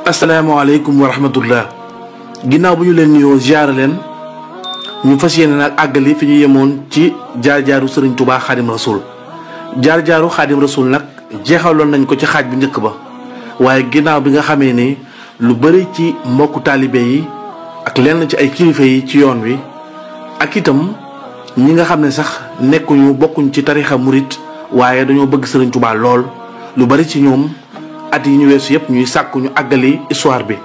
asalaamaaleykum wa rahmatullah ginnaaw bu ñu leen nuyoo ziar leen ñu fas yéene nag àggali fi ñu yemoon ci jaar-jaaru Serigne Touba Xaadim Rasul jaar-jaaru Xaadim Rasul nag jeexaloon nañ ko ci xaaj bu njëkk ba waaye ginnaaw bi nga xamee ni lu bari ci mbokku taalibe yi ak lenn ci ay kilifa yi ci yoon wi ak itam ñi nga xam ne sax nekkuñu bokkuñ ci tarixa murit waaye dañoo bëgg Serigne Touba lool lu bari ci ñoom at yi ñu weesu yëpp ñuy sàkku ñu àggali histoire bi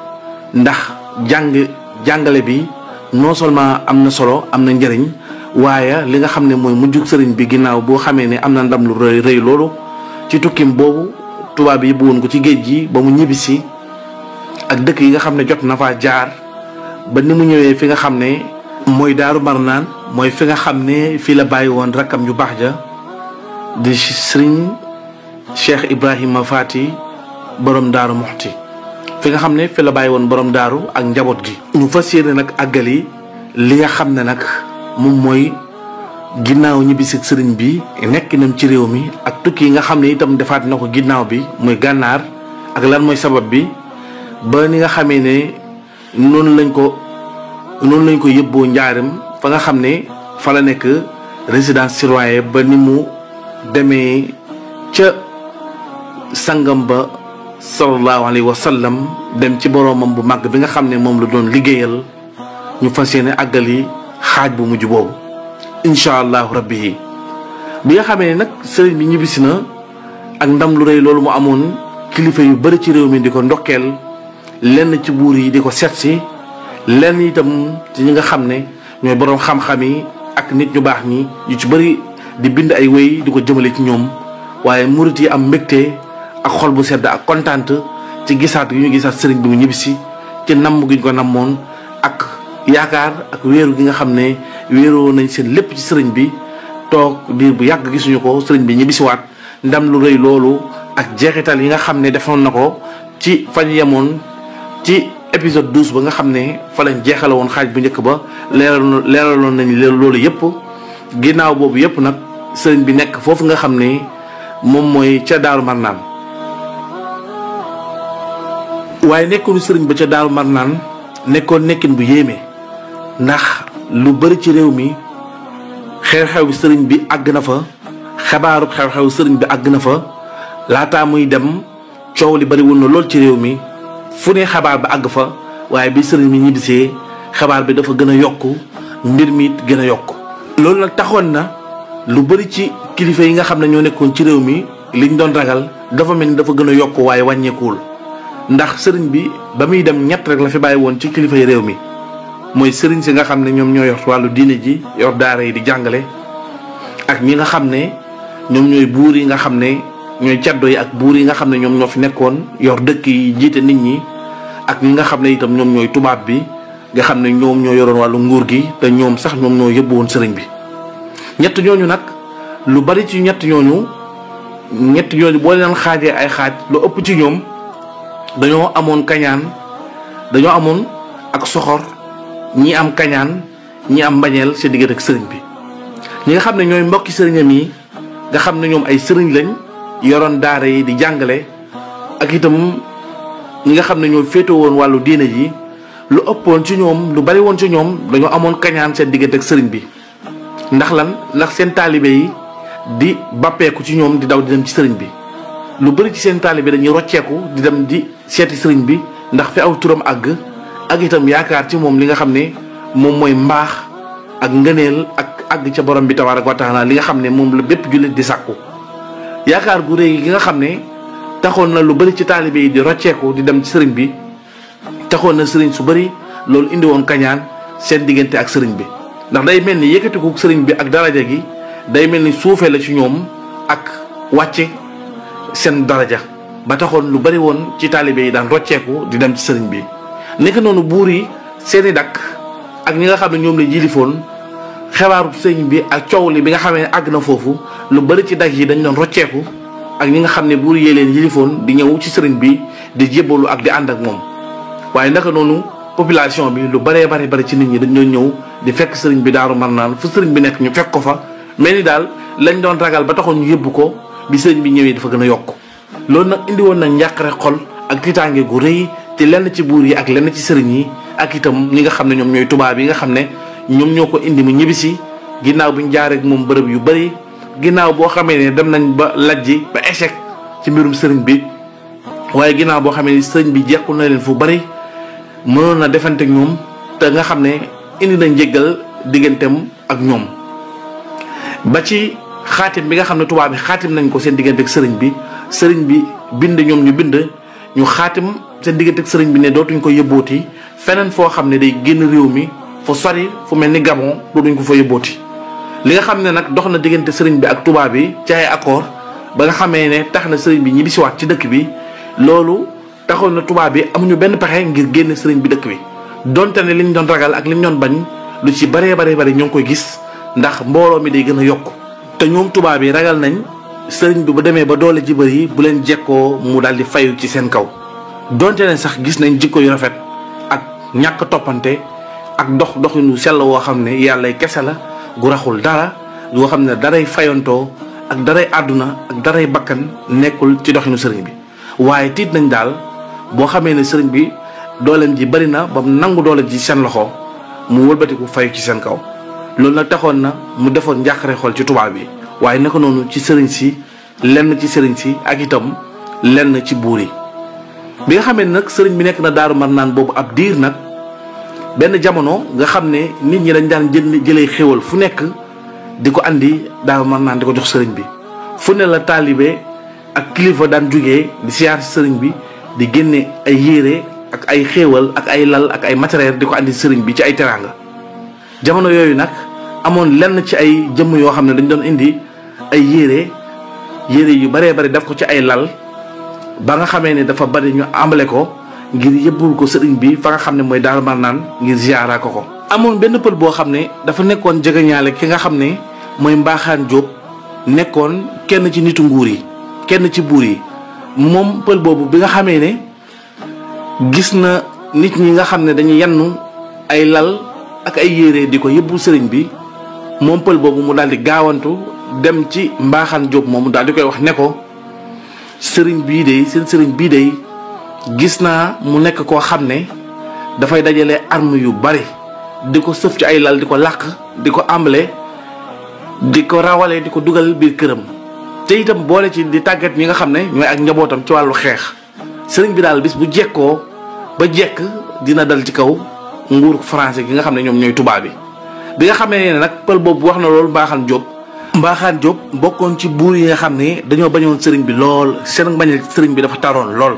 ndax jàngale bi non seulement am na solo am na njëriñ waaye li nga xam ne mooy mujjug sëriñ bi ginnaaw boo xamee ne am na ndam lu rëy loolu ci tukkim boobu tubaab yi bëggoon ko ci géej gi ba mu ñibbisi ak dëkk yi nga xam ne jot na faa jaar ba ni mu ñëwee fi nga xam ne mooy Daaru Marnaan mooy fi nga xam ne fii la bàyyi woon rakkam yu baax ja di sëriñ Cheikh Ibrahima Faty borom daaru Muxti fi nga xam ne fi la bàyyi woon borom daaru ak njaboot gi. ñu fas yéene nag àggali li nga xam ne nag moom mooy ginnaaw ñibbisi sëriñ bi nekkinam ci réew mi ak tukki yi nga xam ne itam defaat na ko ginnaaw bi muy gànnaar ak lan mooy sabab bi ba ni nga xamee ne noonu lañ ko yëbboo njaaram fa nga xam ne fa la nekk résidence surveillée ba ni mu demee ca sangam ba sallallahu alayhi wa sallam dem ci boroomam bu màgg bi nga xam ne moom la doon liggéeyal ñu fas yéene àggali xaaj bu mujj boobu incha allahu rabbi bi nga xamee ne nag sëriñ bi ñibbisi na ak ndam lu rëy loolu mu amoon kilifa yu bari ci réew mi di ko ndokkeel lenn ci buur yi di ko setsi lenn itam ci ñi nga xam ne ñooy boroom xam-xam yi ak nit ñu baax ñi ñu ci bari di bind ay wéy di ko jëmale ci ñoom waaye murit yi am mbégte ak xol bu sedd ak kontaante ci gisaat yu ñu gisaat sëriñ bi mu ñibbisi ci namm gi ñu ko nammoon ak yaakaar ak wéeru gi nga xam ne wéeroo nañ seen lépp ci sëriñ bi toog diir bu yàgg gisuñu ko sëriñ bi ñibbisiwaat ndam lu rëy loolu ak jeexital yi nga xam ne defoon na ko ci fañ yemoon ci épisode 12 ba nga xam ne fa lañ jeexale woon xaaj bu njëkk ba leeraloon nañ loolu yëpp ginnaaw boobu yëpp nag sëriñ bi nekk foofu nga xam ne moom mooy ca Daaru Marnaan waaye nekkoonu sëriñ ba ca Daaru Marnaan nekkoon nekkin bu yéeme ndax lu bari ci réew mi xew-xew sëriñ bi àgg na fa xabaaru xew-xew sëriñ bi àgg na fa laataa muy dem coow li bariwul na lool ci réew mi fu ne xabaar ba àgg fa waaye bi sëriñ bi ñibbisee xabaar bi dafa gën a yokku mbir mi it gën a yokku loolu nag taxoon na lu bari ci kilifa yi nga xam ne ñoo nekkoon ci réew mi liñ doon ragal dafa mel ni dafa gën a yokku waaye wàññeekuwul ndax sëriñ bi ba muy dem ñett rek la fi bàyyi woon ci kilifa yi réew mi mooy sëriñ si nga xam ne ñoom ñoo yor wàllu diine ji yor daara yi di jàngale ak ñi nga xam ne ñoom ñooy buur yi nga xam ne ñooy caddo yi ak buur yi nga xam ne ñoom ñoo fi nekkoon yor dëkk yi jiite nit ñi ak ñi nga xam ne itam ñoom ñooy tubaab bi nga xam ne ñoom ñoo yoroon wàllu nguur gi te ñoom sax ñoom ñoo yóbbu woon sëriñ bi ñett ñooñu nag lu bari ci ñett ñooñu boo leen xaajee ay xaaj lu ëpp ci ñoom dañoo amoon kañaan dañoo amoon ak soxor ñi am kañaan ñi am mbañeel seen diggante ak sëriñ bi ñi nga xam ne ñooy mbokki sëriñam yi nga xam ne ñoom ay sëriñ lañ yoroon daara yi di jàngale ak itam ñi nga xam ne ñoo féetoo woon wàllu diine ji lu ëppoon ci ñoom lu bari woon ci ñoom dañoo amoon kañaan seen diggante ak sëriñ bi ndax seen taalibe yi di bàppeeku ci ñoom di daw di dem ci sëriñ bi lu bari ci seen taalibe dañuy rocceeku di dem di seeti sëriñ bi ndax fi aw turam àgg ak itam yaakaar ci moom li nga xam ne moom mooy mbaax ak ngëneel ak àgg ca borom bi tabaaraka wa taala li nga xam ne moom la bépp jullit di sàkku yaakaar gu réy gi nga xam ne taxoon na lu bari ci taalibe yi di rocceeku di dem ci sëriñ bi taxoon na sëriñ su bari loolu indi woon kañaan seen diggante ak sëriñ bi ndax day mel ni yëkkatiku sëriñ bi ak daraja gi day mel ni suufee la ci ñoom ak wàcce seen daraja ba taxoon lu bari woon ci taalibe yi daan rocceeku di dem ci sëriñ bi nekk noonu buur yi seeni dakk ak ñi nga xam ne ñoom la jilifoon xebaaru sëriñ bi ak coow li bi nga xamee ne àgg na foofu lu bari ci dakk yi dañ doon rocceeku ak ñi nga xam ne buur yee leen jilifoon di ñëw ci sëriñ bi di jébbalu ak di ànd ak moom waaye naka noonu population bi lu baree bari ci nit ñi dañ doon ñëw di fekk sëriñ bi Daaru Marnaan fu sëriñ bi nekk ñu fekk ko fa mel ni daal lañ doon ragal ba taxoon ñu yóbbu ko bi sëriñ bi ñëwee dafa gën a yokk loolu nag indi woon na njàqare xol ak tiitaange gu rëy ci lenn ci buur yi ak lenn ci sëriñ yi ak itam ñi nga xam ne ñoom ñooy tubaab yi nga xam ne ñoom ñoo ko indi mu ñibbisi ginnaaw bu ñu jaaree ak moom bërëb yu bari ginnaaw boo xamee ne dem nañ ba lajji ba échec ci mbirum sëriñ bi waaye ginnaaw boo xamee ne sëriñ bi jekkul na leen fu bari mënoon na defante ak ñoom te nga xam ne indi na njéggal digganteem ak ñoom ba ci xaatim bi nga xam ne tubaab bi xaatim nañ ko seen diggante ak sëriñ bi bind ñoom ñu bind ñu xaatim seen diggante ak sëriñ bi ne dootuñ ko yëbbooti feneen foo xam ne day génn réew mi fu sori fu mel ni Gabon dootuñ ko fa yëbbooti li nga xam ne nag dox na diggante sëriñ bi ak tubaab bi ci ay accord ba nga xamee ne tax na sëriñ bi ñibbisiwaat ci dëkk bi loolu taxoon na tubaab bi amuñu benn pexe ngir génn sëriñ bi dëkk bi donte ne liñ doon ragal ak liñ doon bañ lu ci baree ñoo ngi koy gis ndax mbooloo mi day gën a yokk te ñoom tubaab yi ragal nañ sëriñ bi bu demee ba doole ji bëri bu leen jekkoo mu daal di fayu ci seen kaw donte ne sax gis nañ jikko yu rafet ak ñàkk toppante ak doxinu sell woo xam ne yàlla kese la gu raxul dara yoo xam ne daray fayantoo ak daray àdduna ak daray bakkan nekkul ci doxinu sëriñ bi waaye tiit nañ daal boo xamee ne sëriñ bi dooleem ji bari na ba nangu doole ji seen loxo mu wëlbatiku fayu ci seen kaw loolu nag taxoon na mu defoon njàqare xol ci tubaab bi waaye naka noonu ci sëriñ si lenn ci sëriñ si ak itam lenn ci buur yi bi nga xamee nag sëriñ bi nekk na Daaru Marnaan boobu ab diir nag benn jamono nga xam ne nit ñi dañ daan jëlee xéwal fu nekk di ko andi Daaru Marnaan di ko jox sëriñ bi fu ne la taalibe ak kilifa daan jugee di siyaar si sëriñ bi di génne ay yére ak ay xéewal ak ay lal ak ay matériel di ko andi sëriñ bi ci ay teraanga jamono yooyu nag amoon lenn ci ay jëmm yoo xam ne dañ doon indi ay yére yu baree bari def ko ci ay lal ba nga xamee ne dafa bari ñu ambale ko ngir yëbbul ko sëriñ bi fa nga xam ne mooy Daaru Marnaan ngir ziyaara ko amoon benn pël boo xam ne dafa nekkoon jegeñaale ki nga xam ne mooy Mbaaxaan Jóob nekkoon kenn ci nitu nguur yi kenn ci buur yi moom pël boobu bi nga xamee ne gis na nit ñi nga xam ne dañuy yannu ay lal ak ay yére di ko yëbbul sëriñ bi moom pël boobu mu daal di gaawantu dem ci Mbaaxaan Jóob moomu daal di koy wax ne ko sëriñ bii de seen sëriñ bii de gis naa mu nekk koo xam ne dafay dajale arme yu bari di ko sëf ci ay lal di ko làq di ko ambale di ko rawale di ko dugal biir këram te itam boole ci di tàggat ñi nga xam ne ñooy ak njabootam ci wàllu xeex sëriñ bi daal bis bu jekkoo ba jekk dina dal ci kaw nguur français gi nga xam ne ñoom ñooy tubaab bi nga xamee ne nag pël boobu wax na loolu Mbaaxaan Jóob bokkoon ci buur yi nga xam ne dañoo bañoon sëriñ bi lool seen bañal sëriñ bi dafa taroon lool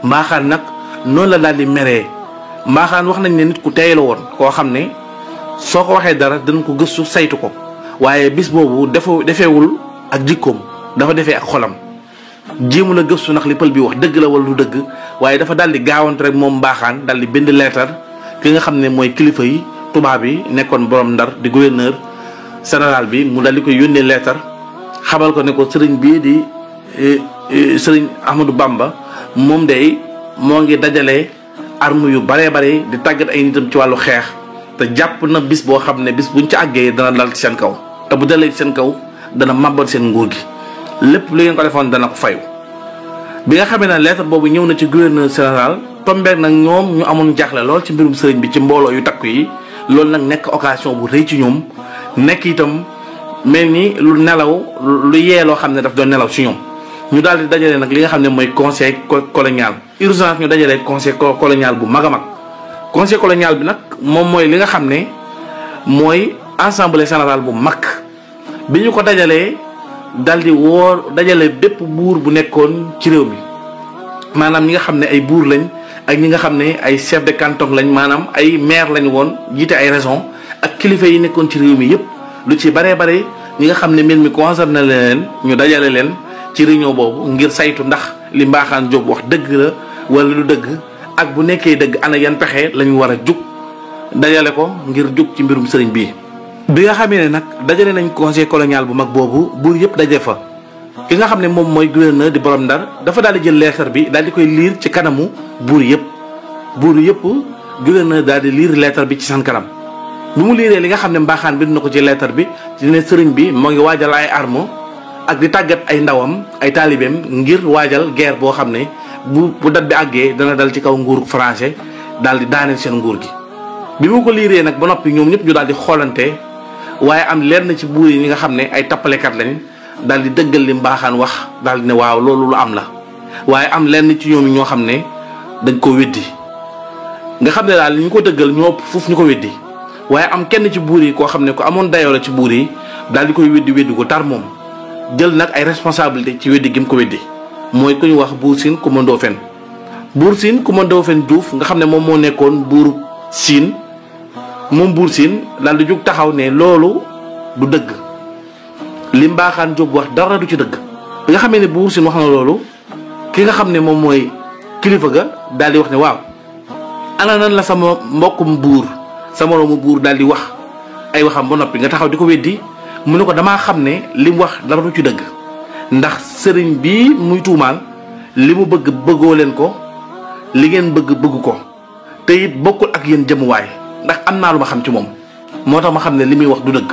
Mbaaxaan nag noonu la daal di meree Mbaaxaan wax nañ ne nit ku tey la woon koo xam ne soo ko waxee dara danañ ko gëstu saytu ko waaye bis boobu defeewul ak jikkoom dafa defee ak xolam jéemu la gëstu ndax li pël bi wax dëgg la wala du dëgg waaye dafa daal di gaawante rek moom Mbaaxaan daal di bind leetar ki nga xam ne mooy kilifa yi tubaab yi nekkoon borom Ndar di gouverneur général bi mu daal di koy yónnee leetar xamal ko ne ko sëriñ bii di sëriñ Ahmadou Bamba moom day moo ngi dajale arme yu baree bare di tàggat ay nitam ci wàllu xeex te jàpp na bis boo xam ne bis buñ ci àggee dana dal ci seen kaw te bu dalee ci seen kaw dana màbbal seen nguur gi lépp lu ngeen ko defoon dana ko fayu bi nga xamee ne lettre boobu ñëw na ci gouverneur général tombeek nag ñoom ñu amoon jaaxle lool ci mbirum sëriñ bi ci mbooloo yu takku yi loolu nag nekk occasion bu rëy ci ñoom nekk itam mel ni lu nelaw lu yee loo xam ne daf doon nelaw ci ñoom ñu daal di dajale nag li nga xam ne mooy conseil colonial urgence ñu dajale conseil colonial bu mag a mag conseil colonial bi nag moom mooy li nga xam ne mooy assemblée générale bu mag bi ñu ko dajalee dal di dajale bépp buur bu nekkoon ci réew mi maanaam ñi nga xam ne ay buur lañ ak ñi nga xam ne ay chef de canton lañ maanaam ay maire lañ woon jiite ay région ak kilifa yi nekkoon ci réew mi yépp lu ci baree bare ñi nga xam ne mbir mi concerné leen ñu dajale leen ci réunion boobu ngir saytu ndax li Mbaaxaan Jóob wax dëgg la wala lu dëgg ak bu nekkee dëgg ana yan pexe lañu war a jug dajale ko ngir jug ci mbirum sëriñ bi nga xamee ne nag dajale nañ conseil colonial bu mag boobu buur yëpp daje fa ki nga xam ne moom mooy gouverneur di borom Ndar dafa daal di jël lettre bi daal di koy liir ci kanamu buur yëpp gouverneur daal di liir lettre bi ci seen kanam bi mu liiree li nga xam ne Mbaaxaan bind na ko ci lettre bi ci ne sëriñ bi moo ngi waajal ay armes ak di tàggat ay ndawam ay taalibeem ngir waajal guerre boo xam ne bu dat bi àggee dana dal ci kaw nguur français daal di daaneel seen nguur gi. bi mu ko liiree nag ba noppi ñoom ñëpp ñu daal di xoolante waaye am lenn ci buur yi ñi nga xam ne ay tappalekat lañ daal di dëggal li Mbaaxaan wax daal di ne waaw loolu lu am la. waaye am lenn ci ñoom ñoo xam ne dañ ko weddi nga xam ne daal li ñu ko dëggal ñoo ëpp foofu ñu ko weddi waaye am kenn ci buur yi koo xam ne ko amoon dayoo la ci buur yi daal di koy weddi ko tar moom jël nag ay responsabilité ci weddi gi mu ko weddi mooy ku ñu wax Buur Siin Kumba Ndoofeen. Buur Siin Kumba Ndoofeen Juuf nga xam ne moom moo nekkoon buur Siin moom Buur Siin daal di jug taxaw ne loolu du dëgg li Mbaaxaan Jóob wax dara du ci dëgg. bi nga xamee ne Buur Siin wax na loolu ki nga xam ne moom mooy kilifa ga daal di wax ne waaw ana nan la sama mbokkum buur sa moroomu buur daal di wax ay waxam ba noppi nga taxaw di ko weddi mu ne ko damaa xam ne li mu wax dara du ci dëgg ndax sëriñ bii muy tuumaal li mu bëgg bëggoo leen ko li ngeen bëgg ko te it bokkul ak yéen jëmuwaay ndax am naa lu ma xam ci moom moo tax ma xam ne li muy wax du dëgg.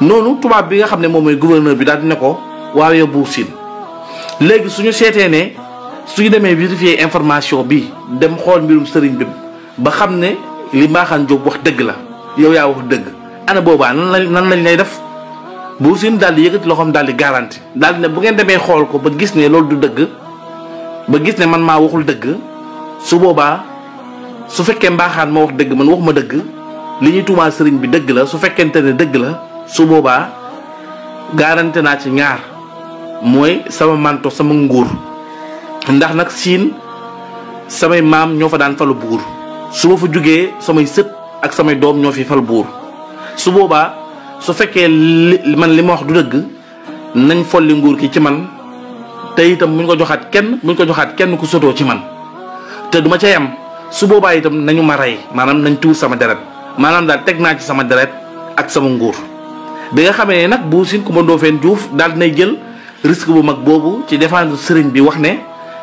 noonu tubaab bi nga xam ne moom mooy gouverneur bi daal di ne ko waaw yow Buur Siin léegi suñu seetee ne suñu demee vérifier information bi dem xool mbirum sëriñ bi ba xam ne li Mbaaxaan Jóob wax dëgg la yow yaa wax dëgg ana boobaa nan lañ lay def. Buur Siin daal di yëkkati loxoom daal di garanti daal di ne bu ngeen demee xool ko ba gis ne loolu du dëgg ba gis ne man maa waxul dëgg su boobaa su fekkee Mbaaxaan ma wax dëgg man waxuma dëgg li ñuy tuumaal sëriñ bi dëgg la su fekkente ne dëgg la su boobaa garanti naa ci ñaar mooy sama manto sama nguur ndax nag Siin samay maam ñoo fa daan falu buur su ma fa jugee samay sët ak samay doom ñoo fi fal buur su boobaa su fekkee man li ma wax du dëgg nañ folli nguur gi ci man te itam buñ ko joxaat kenn ku sotoo ci man te duma ca yam su boobaa itam nañu ma rey maanaam nañ tuur sama deret maanaam daal teg naa ci sama deret ak sama nguur. bi nga xamee ne nag Buur Siin Kumba Ndoofeen Juuf daal dinay jël risque bu mag boobu ci défendre sëriñ bi wax ne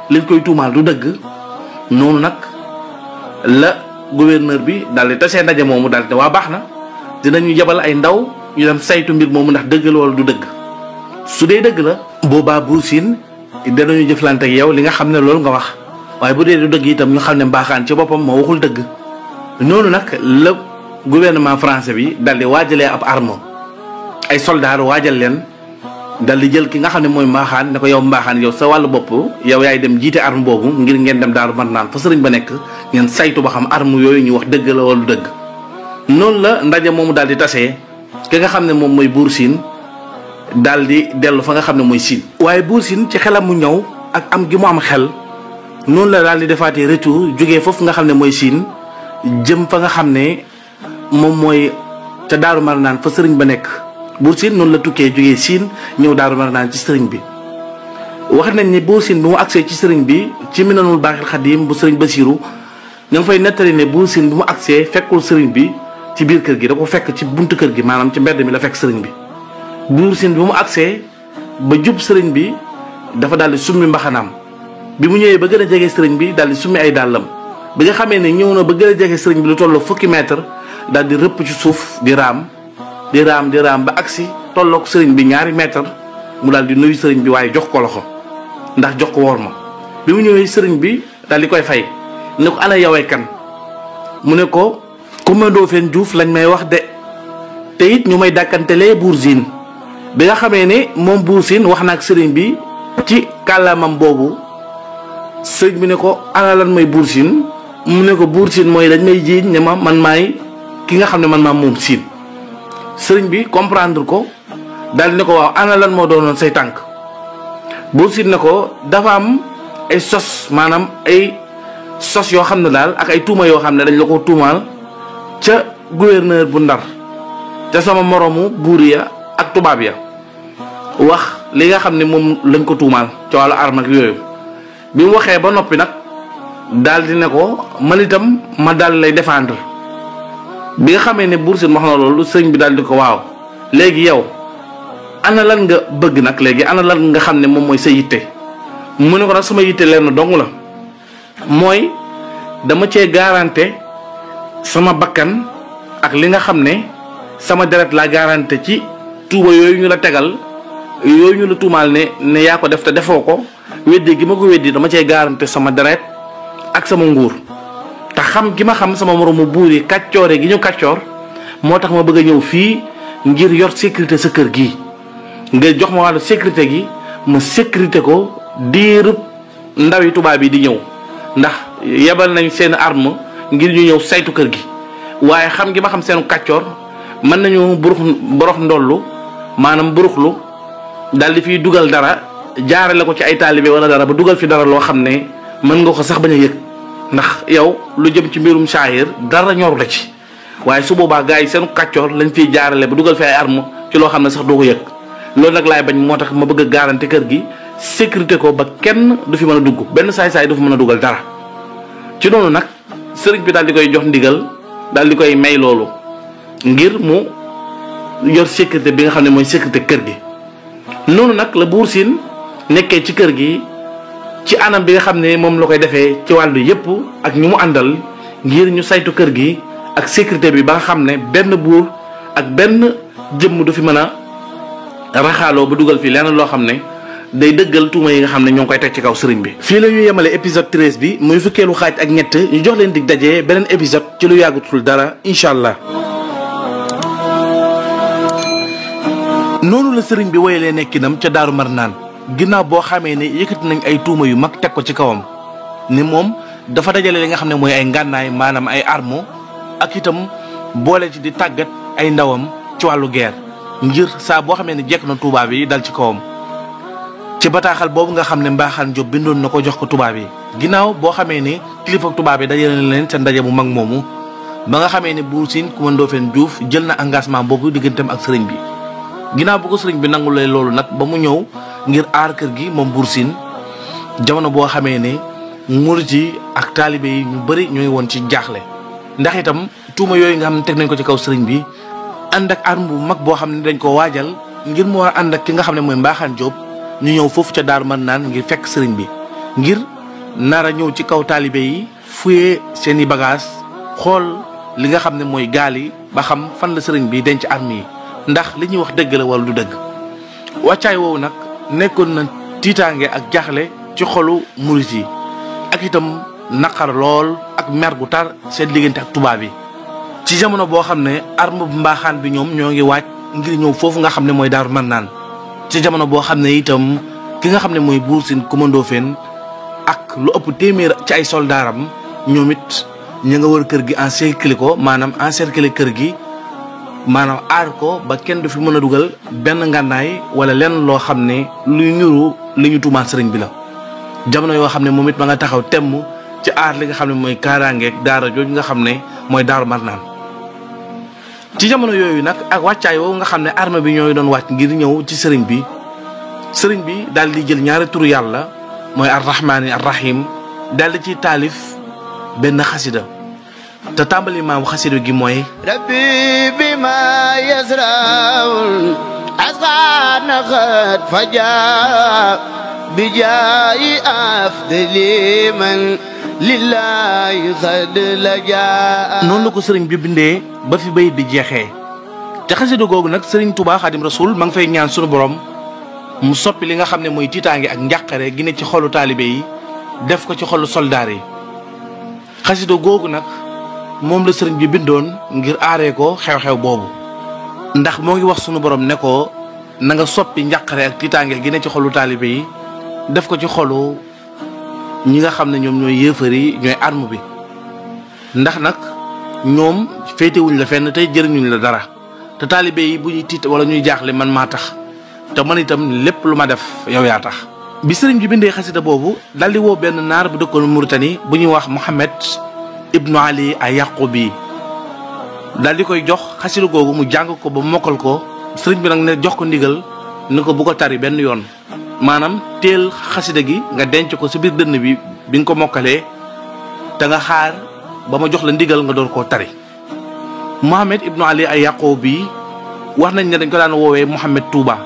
liñ koy tuumaal du dëgg noonu nag la gouverneur bi daal di tasee ndaje moomu daal di ne waa baax na dinañu yebal ay ndaw ñu dem saytu mbir moomu ndax dëgg la wala du dëgg su dee dëgg la boobaa Buur Siin danañu jëflante ak yow li nga xam ne loolu nga wax waaye bu dee du dëgg itam ñu xam ne Mbaaxaan ci boppam moo waxul dëgg. noonu nag la gouvernement français bi daal di waajalee ab arme ay soldats waajal leen daal di jël ki nga xam ne mooy Mbaaxaan ne ko yow Mbaaxaan yow sa wàllu bopp yow yaay dem jiite arme boobu ngir ngeen dem Daaru Marnaan fa sëriñ ba nekk ngeen saytu ba xam arme yooyu ñu wax dëgg la wala du dëgg. noonu la ndaje moomu daal di tasee ki nga xam ne moom mooy Buur Siin daal di dellu fa nga xam ne mooy Siin. waaye Buur Siin ci xelam mu ñëw ak am gi mu am xel noonu la daal di defaatee retour jógee foofu nga xam ne mooy Siin jëm fa nga xam ne moom mooy ca Daaru Marnaan fa sëriñ ba nekk. Buur Siin noonu la tukkee jógee Siin ñëw Daaru Marnaan ci sëriñ bi wax nañ ni Buur Siin bi mu agsee ci sëriñ bi ci Minanul Baaxil Xadiim bu sëriñ Basiiru ñu ngi fay nettali ne Buur Siin bi mu agsee fekkul sëriñ bi ci biir kër gi da ko fekk ci buntu kër gi maanaam ci mbedd mi la fekk sëriñ bi. Buur Siin bi mu agsee ba jub sëriñ bi dafa daal di summi mbaxanaam bi mu ñëwee ba gën a jege sëriñ bi daal di summi ay dàllam bi nga xamee ne ñëw na ba gën a jege sëriñ bi lu toll fukki mètre daal di rëpp ci suuf di raam ba agsi tolloog sëriñ bi ñaari mètre mu daal di nuyu sëriñ bi waaye jox ko loxo ndax jox ko wor ma bi mu ñëwee sëriñ bi daal di koy fay ne ko ana yawee kan mu ne ko Kumba Ndoofeen Juuf lañ may wax de te it ñu may dàkkantelee Buur Siin bi nga xamee ne moom Buur Siin wax na ak sëriñ bi ci kàllaamam boobu sëriñ bi ne ko ana lan mooy Buur Siin mu ne ko Buur Siin mooy dañ may jiiñ ne ma man maay ki nga xam ne man maa moom Siin sëriñ bi comprendre ko daal di ne ko waaw ana lan moo doonoon say tànk Buur Siin ne ko dafa am ay sos maanaam ay sos yoo xam ne daal ak ay tuuma yoo xam ne dañ la ko tuumaal ca gouverneur bu Ndar ca sama moroomu buur ya ak tubaab ya wax li nga xam ne moom lañ ko tuumaal ca wàllu arme ak yooyu bi mu waxee ba noppi nag daal di ne ko man itam ma daal lay défendre bi nga xamee ne Buur Siin wax na loolu sëriñ bi daal di ko waaw léegi yow ana lan nga bëgg nag léegi ana lan nga xam ne moom mooy sa yitte mu ne ko nag sama yitte leen dong la mooy dama cee garanté sama bakkan ak li nga xam ne sama deret laa garanté ci tuuba yooyu ñu la tegal yooyu ñu la tuumaal ne yaa ko def te defoo ko weddi gi ma ko weddi dama cay garanté sama deret ak sama nguur te xam gi ma xam sama moromu buur yi kàccoore gi ñu kàccoor moo tax ma bëgg a ñëw fii ngir yor sécurité sa kër gi nga jox ma wàllu sécurité gi ma sécurité ko diirub ndawi tubaab yi di ñëw ndax yebal nañ seen arme ngir ñu ñëw saytu kër gi waaye xam gi ma xam seenu kàccoor mën nañu borox ndollu maanaam buruxlu daal di fiy dugal dara jaarale ko ci ay taalibe wala dara ba dugal fi dara loo xam ne mën nga ko sax bañ a yëg ndax yow lu jëm ci mbirum saahir dara ñoru la ci waaye su boobaa gars yi seenu kàccoor lañ fiy jaarale ba dugal fi ay arme ci loo xam ne sax doo ko yëg loolu nag laay bañ moo tax ma bëgg a garanti kër gi sécurité ko ba kenn du fi mën a dugg benn saay-saay du fi mën a dugal dara ci noonu nag sëriñ bi daal di koy jox ndigal daal di koy may loolu ngir mu yor sécurité bi nga xam ne mooy sécurité kër gi noonu nag la Buur Siin nekkee ci kër gi ci anam bi nga xam ne moom la koy defee ci wàllu yépp ak ñu mu àndal ngir ñu saytu kër gi ak sécurité bi ba nga xam ne benn buur ak benn jëmm du fi mën a raxaaloo ba dugal fii lenn loo xam ne day dëggal tuuma yi nga xam ne ñoo ngi koy teg ci kaw sëriñ bi. fii la ñu yemale épisode 13 bi muy fukkeelu xaaj ak ñett ñu jox leen dig daje beneen épisode ci lu yàggutul dara incha allah. noonu la sëriñ bi woyalee nekkinam ca Daaru Marnaan ginnaaw boo xamee ne yëkkati nañ ay tuuma yu mag teg ko ci kawam ni moom dafa dajale li nga xam ne mooy ay ngànnaay maanaam ay armo ak itam boole ci di tàggat ay ndawam ci wàllu guerre ngir saa boo xamee ne jekk na tubaab yi dal ci kawam. ci bataaxal boobu nga xam ne Mbaxane Diop bindoon na ko jox ko tubaab yi ginnaaw boo xamee ne kilifa tubaab yi dajale na leen ca ndaje bu mag moomu ba nga xamee ne Buur Siin Coumba Ndoffène Diouf jël na engagement boobu digganteem ak sëriñ bi. ginnaaw bu ko sëriñ bi nangulee loolu nag ba mu ñëw ngir aar kër gi moom Buur Siin jamono boo xamee ne murit yi ak taalibe yi ñu bëri ñooy woon ci jaaxle ndax itam tuuma yooyu nga xam ne teg nañ ko ci kaw sëriñ bi ànd ak arme bu mag boo xam ne dañ ko waajal ngir mu war a ànd ak ki nga xam ne mooy Mbaxane Diop ñu ñëw foofu ca Daaru Marnaan ngir fekk sëriñ bi ngir nar a ñëw ci kaw taalibe yi fuyee seen i bagage xool li nga xam ne mooy gaal yi ba xam fan la sëriñ bi denc arme yi ndax li ñuy wax dëgg la wala du dëgg. wàccaay woowu nag nekkoon na tiitaange ak jaaxle ci xolu murit yi ak itam naqar lool ak mer gu tar seen diggante ak tubaab yi ci jamono boo xam ne arme bu Mbaxane bi ñoom ñoo ngi waaj ngir ñëw foofu nga xam ne mooy Daaru Marnaan ci jamono boo xam ne itam ki nga xam ne mooy Buur Siin Coumba Ndoffène ak lu ëpp téeméer ci ay soldaaram ñoom it ña nga wër kër gi encercler ko maanaam encercler kër gi maanaam aar ko ba kenn du fi mën a dugal benn ngànnaay wala lenn loo xam ne luy niru li ñu tuumaat sëriñ bi la. jamono yoo xam ne moom it ma nga taxaw temm ci aar li nga xam ne mooy kaaraangeeg daara jooju nga xam ne mooy Daaru Marnaan ci jamono yooyu nag ak wàccaay woowu nga xam ne armée bi ñooy doon wàcc ngir ñëw ci sëriñ bi daal di jël ñaari turu yàlla mooy arrahmaani arrahim daal di ci taalif benn xasida te tàmbali maamu xasida gi mooy rabbi bima yasraul asqana khat faja bi jaayi afdali man lillahi xad la jaa. noonu la ko sëriñ bi bindee ba fi bayit bi jeexee te xasida googu nag sëriñ Touba Xaadim Rasul ma ngi fay ñaan sunu borom mu soppi li nga xam ne mooy tiitaange ak njàqare gi ne ci xolu taalibe yi def ko ci xolu soldaar yi. xasida googu nag moom la sëriñ bi bindoon ngir aaree ko xew-xew boobu ndax moo ngi wax sunu borom ne ko na nga soppi njàqare ak tiitaange gi ne ci xolu taalibe yi def ko ci xolu ñi nga xam ne ñoom ñooy yéefar yi ñooy arme bi ndax nag ñoom féetewuñ la fenn tey jëriñuñ la dara te taalibe yi bu ñuy tiit wala ñuy jaaxle man maa tax te man itam lépp lu ma def yow yaa tax. bi sëriñ bi bindee xasida boobu daldi woo benn naar bu dëkkoon Mauritanie bu ñuy wax Mohamed Ibnu Ali Ayaqubi daldi koy jox xasida googu mu jàng ko ba mokkal ko sëriñ bi nag ne jox ko ndigal ni ko bu ko tari benn yoon. maanaam teel xasida gi nga denc ko ci biir dënn bi nga ko mokkalee te nga xaar ba ma jox la ndigal nga door koo tari. Mohamed Ibnu Ali Ayaqubi wax nañ ne dañ ko daan woowee Mohamed Touba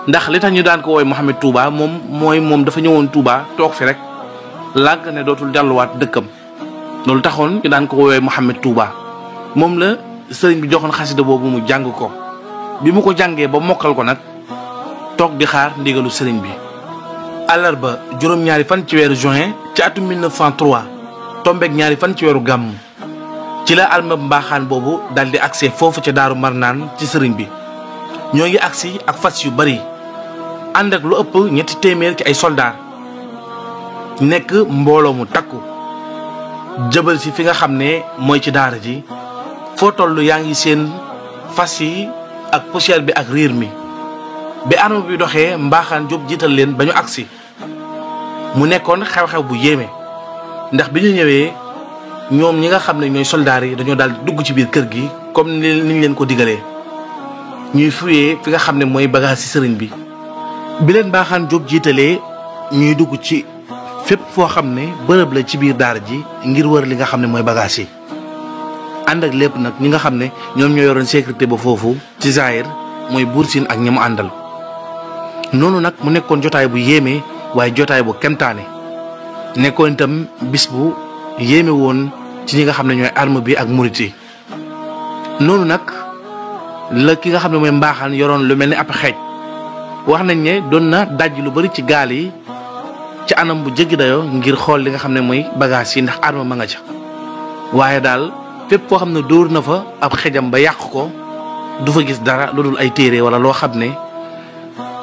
ndax li tax ñu daan ko woowee Mohamed Touba moom dafa ñëwoon Touba toog fi rek lànk ne dootul delluwaat dëkkam loolu taxoon ñu daan ko woowee Mohamed Touba moom la sëriñ bi joxoon xasida boobu mu jàng ko bi mu ko jàngee ba mokkal ko nag toog di xaar ndigalu sëriñ bi àllarba juróom-ñaari fan ci weeru juin ci atum 1903 tombeek ñaari fan ci weeru gàmm ci la alma mbaaxaan boobu daal di agsi foofu ca Daaru Marnaan ci sëriñ bi. ñoo ngi agsi ak fas yu bari ànd ak lu ëpp 300 ci ay soldaar nekk mbooloo mu takku jëbal si fi nga xam ne mooy ci daara ji foo toll yaa ngi seen fas yi ak poussière bi ak riir mi. bi arme bi doxee Mbaaxaan Jóob jiital leen ba ñu agsi mu nekkoon xew-xew bu yéeme ndax bi ñu ñëwee ñoom ñi nga xam ne ñooy soldaar yi dañoo daal dugg ci biir kër gi comme niñ leen ko digalee ñuy fuyee fi nga xam ne mooy bagage ci sëriñ bi. bi leen Mbaaxaan Jóob jiitalee ñuy dugg ci fépp foo xam ne bërëb la ci biir daara ji ngir wër li nga xam ne mooy bagage yi ànd ak lépp nag ñi nga xam ne ñoom ñoo yoroon sécurité ba foofu ci Zahir mooy Buur Siin ak ñi mu àndal. noonu nag mu nekkoon jotaay bu yéeme waaye jotaay bu kemtaane nekkoon itam bis bu yéeme woon ci ñi nga xam ne ñooy arme bi ak murit yi. noonu nag la ki nga xam ne mooy Mbaaxaan yoroon lu mel ni ab xeej wax nañ ne doon na daj lu bari ci gaal yi ci anam bu jéggi dayoo ngir xool li nga xam ne mooy bagage yi ndax arme ma nga ca. waaye daal fépp foo xam ne dóor na fa ab xejam ba yàq ko du fa gis dara lu dul ay téere wala loo xam ne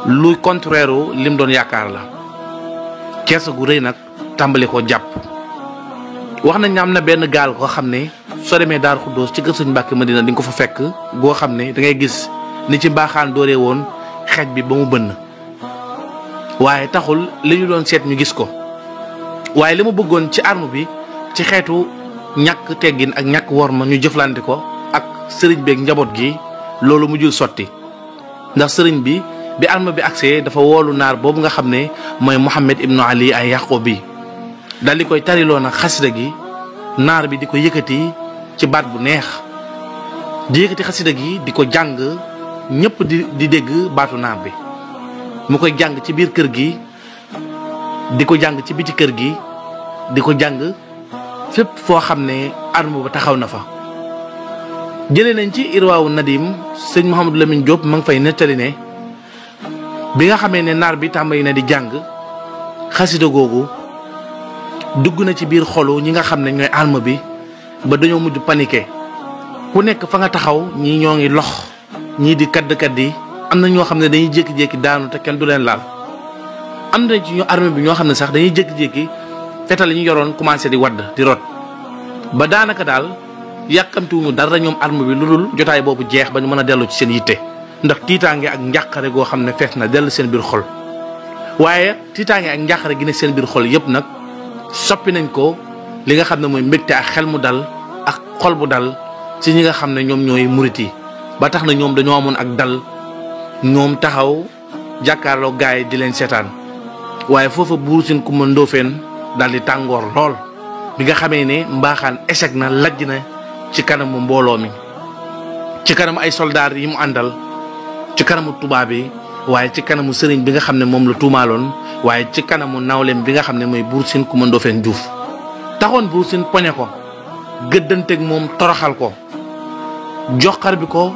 lu contraire lim doon yaakaar la. kees gu rëy nag tàmbali ko jàpp wax nañ ne am na benn gaal koo xam ne soo demee Daaru Xuddoos ci kër Sëñ Mbàkke Madina di nga ko fa fekk goo xam ne da ngay gis ni ci Mbaaxaan dooree woon xeej bi ba mu bënn waaye taxul li ñu doon seet ñu gis ko. waaye li mu bëggoon ci arme bi ci xeetu ñàkk teggin ak ñàkk worma ñu jëflante ko ak sëriñ beeg njaboot gi loolu mujjul sotti ndax sëriñ bi arme bi agsee dafa woolu naar boobu nga xam ne mooy Muhammad ibnu Ali ay Yaqub bi dal di koy tariloo nag xasida gi naar bi di ko yëkkati ci baat bu neex di yëkkati xasida gi di ko jàng ñëpp di dégg baatu naar bi mu koy jàng ci biir kër gi di ko jàng ci biti kër gi di ko jàng fépp foo xam ne arme ba taxaw na fa. jëlee nañ ci Irwaawu Nadim sëñ Mouhamadou Lamine Diop ma ngi fay nettali ne bi nga xamee ne naar bi tàmbali na di jàng xasida googu dugg na ci biir xolu ñi nga xam ne ñooy arme bi ba dañoo mujj paniqué ku nekk fa nga taxaw ñii ñoo ngi lox ñii di kadd yi am na ñoo xam ne dañuy jékki-jékki daanu te kenn du leen laal. am na ci ñu arme bi ñoo xam ne sax dañuy jékki-jékki fetal yi ñu yoroon commencé di wadd di rot ba daanaka daal yàkkamtiwuñu dara ñoom arme bi lu dul jotaay boobu jeex ba ñu mën a dellu ci seen yitte ndax tiitaange ak njàqare goo xam ne fees na dell seen biir xol. waaye tiitaange ak njàqare gi ne seen biir xol yépp nag soppi nañ ko li nga xam ne mooy mbégte ak xel mu dal ak xol bu dal ci ñi nga xam ne ñoom ñooy murit yi ba tax na ñoom dañoo amoon ak dal ñoom taxaw jàkkaarloo gaay yi di leen seetaan. waaye foofa Buur Siin Kumba Ndoofeen daal di tàngoor lool bi nga xamee ne Mbaaxaan échec na lajj na ci kanamu mbooloo mi ci kanamu ay soldaar yi mu àndal ci kanamu tubaab yi waaye ci kanamu sëriñ bi nga xam ne moom la tuumaaloon waaye ci kanamu nawleem bi nga xam ne mooy Buur Siin Kumba Ndoofeen Juuf taxoon Buur Siin poñe ko gëddanteeg moom toroxal ko joxar bi ko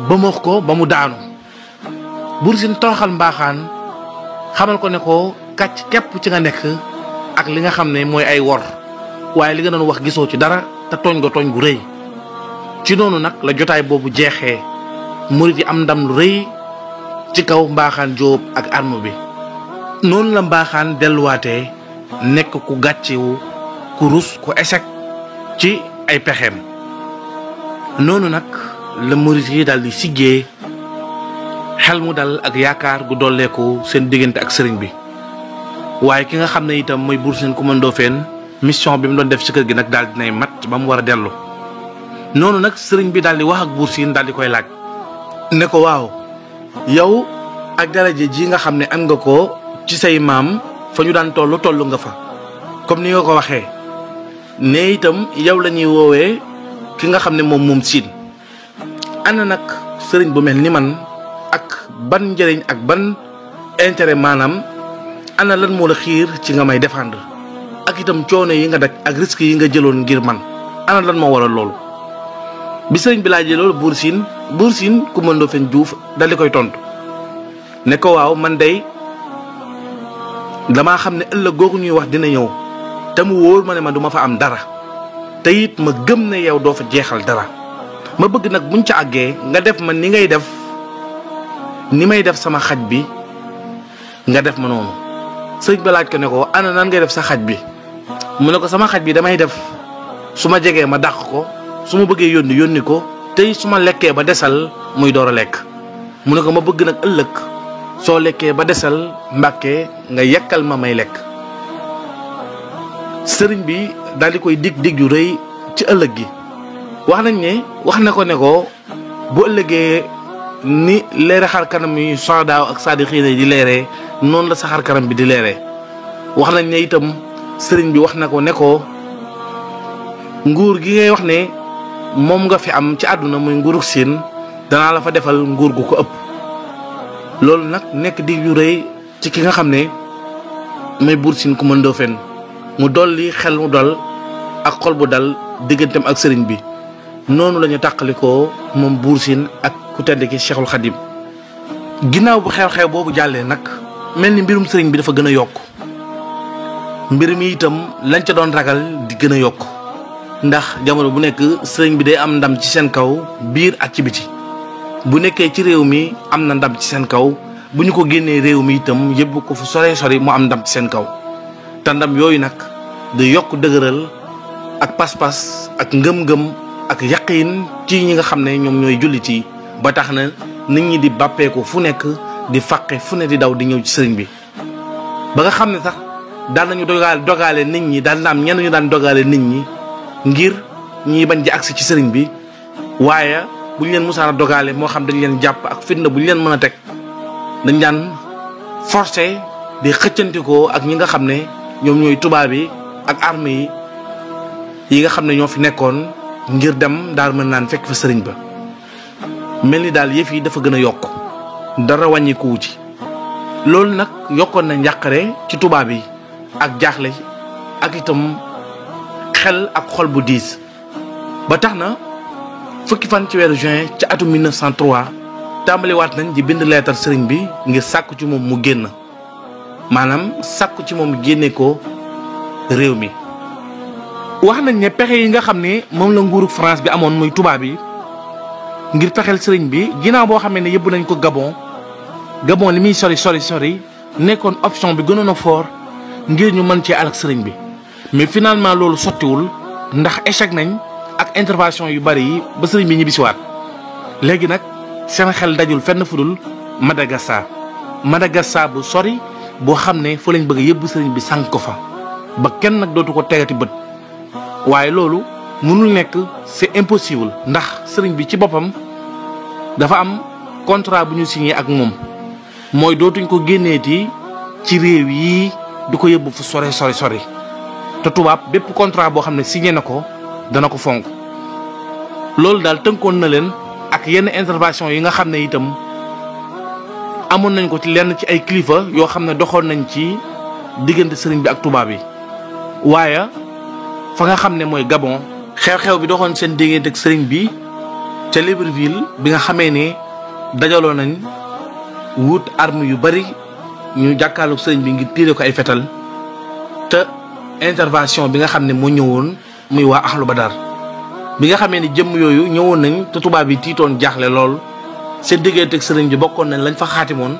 bëmax ko ba mu daanu. Buur Siin toroxal Mbaaxaan xamal ko ne ko kàcc képp ci nga nekk ak li nga xam ne mooy ay wor waaye li nga doon wax gisoo ci dara te tooñ nga tooñ gu rëy. ci noonu nag la jotaay boobu jeexee murit yi am ndam lu rëy ci kaw Mbaaxaan Jóob ak arme bi. noonu la Mbaaxaan delluwaatee nekk ku gàccewu ku rus ku échec ci ay pexeem. noonu nag la murit yi daal di siggee xel mu dal ak yaakaar gu dolleeku seen diggante ak sëriñ bi. waaye ki nga xam ne itam mooy Buur Siin Kumba Ndoofeen mission bi mu doon def ci kër gi nag daal dinay mat ba mu war a dellu. noonu nag sëriñ bi daal di wax ak Buur Siin daal di koy laaj ne ko waaw yow ak daraje ji nga xam ne am nga ko ci say maam fa ñu daan toll nga fa comme ni nga ko waxee ne itam yow la ñuy woowee ki nga xam ne moom siin ana nag sëriñ bu mel ni man ak ban njëriñ ak ban intérêt maanaam ana lan moo la xiir ci nga may défendre ak itam coono yi nga daj ak risque yi nga jëloon ngir man ana lan moo waral loolu. bi sëriñ bi laajee loolu Buur Siin Kumba Ndoofeen Juuf dal di koy tontu ne ko waaw man day damaa xam ne ëllëg googu ñuy wax dina ñëw te mu wóor ma ne ma duma fa am dara te it ma gëm ne yow doo fa jeexal dara ma bëgg nag buñ ca àggee nga def ma ni ngay def ni may def sama xaj bi nga def ma noonu. sëriñ ba laaj ko ne ko ana nan ngay def sa xaj bi mu ne ko sama xaj bi damay def su ma jegee ma dàq ko su ma bëggee yónni ko tey su ma lekkee ba desal muy door a lekk. mu ne ko ma bëgg nag ëllëg soo lekkee ba desal Mbàkke nga yekkal ma may lekk. sëriñ bi daal di koy dig yu rëy ci ëllëg gi wax nañ ne wax na ko ne ko bu ëllëgee ni leere xar kanam yi soodaaw ak saadixiina di leeree noonu la sa xar kanam bi di leeree. wax nañ ne itam sëriñ bi wax na ko ne ko nguur gi ngay wax ne moom nga fi am ci àdduna muy nguurug Siin danaa la fa defal nguur gu ko ëpp. loolu nag nekk dig yu rëy ci ki nga xam ne may Buur Siin Kumba Ndoofeen mu dolli xel mu dal ak xol bu dal digganteem ak sëriñ bi. noonu la ñu tàqalikoo moom Buur Siin ak ku tedd ki Cheikhul Khadim. ginnaaw bu xew-xew boobu jàllee nag mel ni mbirum sëriñ bi dafa gën a yokk mbir mi itam lañ ca doon ragal di gën a yokk ndax jamono bu nekk sëriñ bi day am ndam ci seen kaw biir ak ci biti. bu nekkee ci réew mi am na ndam ci seen kaw bu ñu ko génnee réew mi itam yëpp ko fu sori mu am ndam ci seen kaw te ndam yooyu nag di yokk dëgëral ak pas-pas ak ngëm-ngëm ak yaqiin ci ñi nga xam ne ñoom ñooy jullit yi ba tax na nit ñi di bàppeeku fu nekk di fàqe fu ne di daw di ñëw ci sëriñ bi. ba nga xam ne sax daan nañu dogaale nit ñi daan na am ñenn ñu daan dogaale nit ñi ngir ñi bañ di agsi ci sëriñ bi waaye bu ñu leen musaana dogaale moo xam dañ leen jàpp ak fitna bu ñu leen mën a teg dañ daan forcé di xëccantikoo ak ñi nga xam ne ñoom ñooy tubaab yi ak armée yi nga xam ne ñoo fi nekkoon ngir dem daal mën naan fekk fa sëriñ ba. mel ni daal yëf yi dafa gën a yokk dara wàññikuwu ci. loolu nag yokkoon na njàqare ci tubaab yi ak jaaxle ak itam xel ak xol bu diis ba tax na fukki fan ci weeru juin ci atum 1903 tàmbaliwaat nañ di bind leetar sëriñ bi ngir sàkku ci moom mu génn maanaam sàkku ci moom génne ko réew mi. wax nañ ne pexe yi nga xam ne moom la nguuru France bi amoon muy tubaab yi ngir fexeel sëriñ bi ginnaaw boo xamee ne yóbbu nañ ko Gabon li muy sori nekkoon option bi gënoon a fort ngir ñu mën cee alak sëriñ bi mais finalement loolu sottiwul ndax échec nañ ak intervention yu bari yi ba sëriñ bi ñibbisiwaat. léegi nag seen xel dajul fenn fudul Madagascar bu sori boo xam ne fa lañ bëgg yóbbu sëriñ bi sànq ko fa ba kenn nag dootu ko tegati bët. waaye loolu mënul nekk c'est impossible ndax sëriñ bi ci boppam dafa am contrat bu ñu signé ak moom mooy dootuñ ko génneeti ci réew yi du ko yóbbu fu sori te tubaab bépp contrat boo xam ne signé na ko dana ko fonk. loolu daal tënkoon na leen ak yenn intervention yi nga xam ne itam amoon nañ ko ci lenn ci ay kilifa yoo xam ne doxoon nañ ci diggante sëriñ bi ak tubaab yi. waaye fa nga xam ne mooy Gabon xew-xew bi doxoon seen diggante ak sëriñ bi ca Libreville bi nga xamee ne dajaloo nañ wut arme yu bari ñu jàkkaarloog sëriñ bi ngir tiire ko ay fetal te intervention bi nga xam ne moo ñëwoon muy waa Ahlu Badar bi nga xamee ni jëmm yooyu ñëwoon nañ te tubaab yi tiitoon jaaxle lool seen diggante ak sëriñ bi bokkoon nañ lañ fa xaatimoon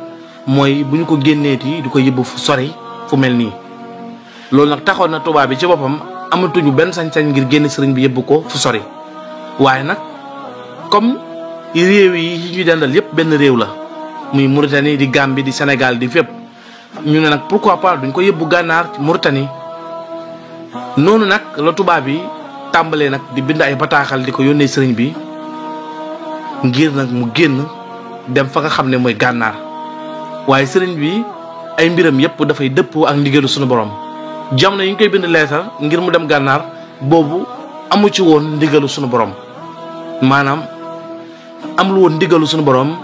mooy bu ñu ko génneeti di ko yóbbu fu sori fu mel nii. loolu nag taxoon na tubaab bi ci boppam amatuñu benn sañ-sañ ngir génne sëriñ bi yóbbu ko fu sori waaye nag comme réew yi ñu dendal yépp benn réew la muy Mauritanie di Gambie di Sénégal di fépp ñu ne nag pourquoi pas duñ ko yóbbu gànnaar ci Mauritanie. noonu nag la tubaab yi tàmbalee nag di bind ay bataaxal di ko yónnee sëriñ bi ngir nag mu génn dem fa nga xam ne mooy gànnaar waaye sëriñ bi ay mbiram yépp dafay dëppoo ak ndigalu suñu borom. jamono yi ñu koy bind leetar ngir mu dem gànnaar boobu amu ci woon ndigalu suñu borom maanaam amul woon ndigalu suñu borom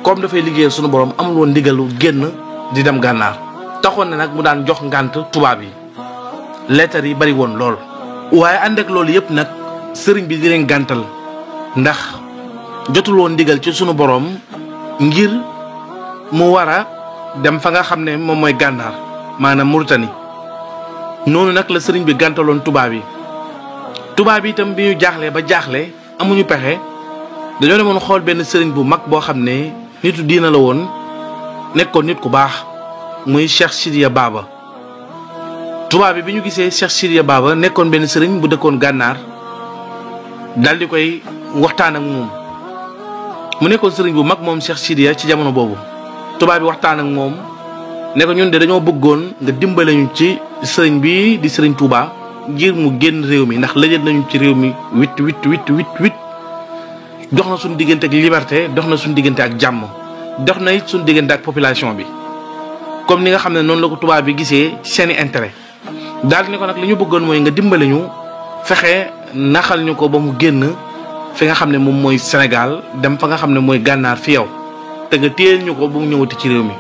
comme dafay liggéeyal suñu borom amul woon ndigalu génn di dem gànnaar. taxoon na nag mu daan jox ngànt tubaab yi leetar yi bari woon lool. waaye ànd ak loolu yëpp nag sëriñ bi di leen gàntal ndax jotul woon ndigal ci sunu borom ngir mu war a dem fa nga xam ne moom mooy gànnaar maanaam Mauritanie. noonu nag la sëriñ bi gàntaloon tubaab yi itam bi ñu jaaxlee ba jaaxle amuñu pexe dañoo demoon xool benn sëriñ bu mag boo xam ne nitu diina la woon nekkoon nit ku baax muy Cheikh Sidiya Baba. tubaab bi ñu gisee Cheikh Sidiya Baba nekkoon benn sëriñ bu dëkkoon gànnaar daal di koy waxtaan ak moom mu nekkoon sëriñ bu mag moom Cheikh Sidiya ci jamono boobu. tubaab bi waxtaan ak moom ne ko ñun de dañoo bëggoon nga dimbale ñu ci sëriñ bi di sëriñ Touba ngir mu génn réew mi ndax lëjët nañu ci réew mi wit dox na suñu diggante ak liberté dox na suñu diggante ak jàmm dox na it suñu diggante ak population bi comme ni nga xam ne noonu la ko tubaab bi gisee ci seeni intérêt daal ni ko nag li ñu bëggoon mooy nga dimbale ñu fexe naxal ñu ko ba mu génn fi nga xam ne moom mooy Sénégal dem fa nga xam ne mooy gànnaar fi yow te nga téyel ñu ko ba mu ñëwati ci réew mi.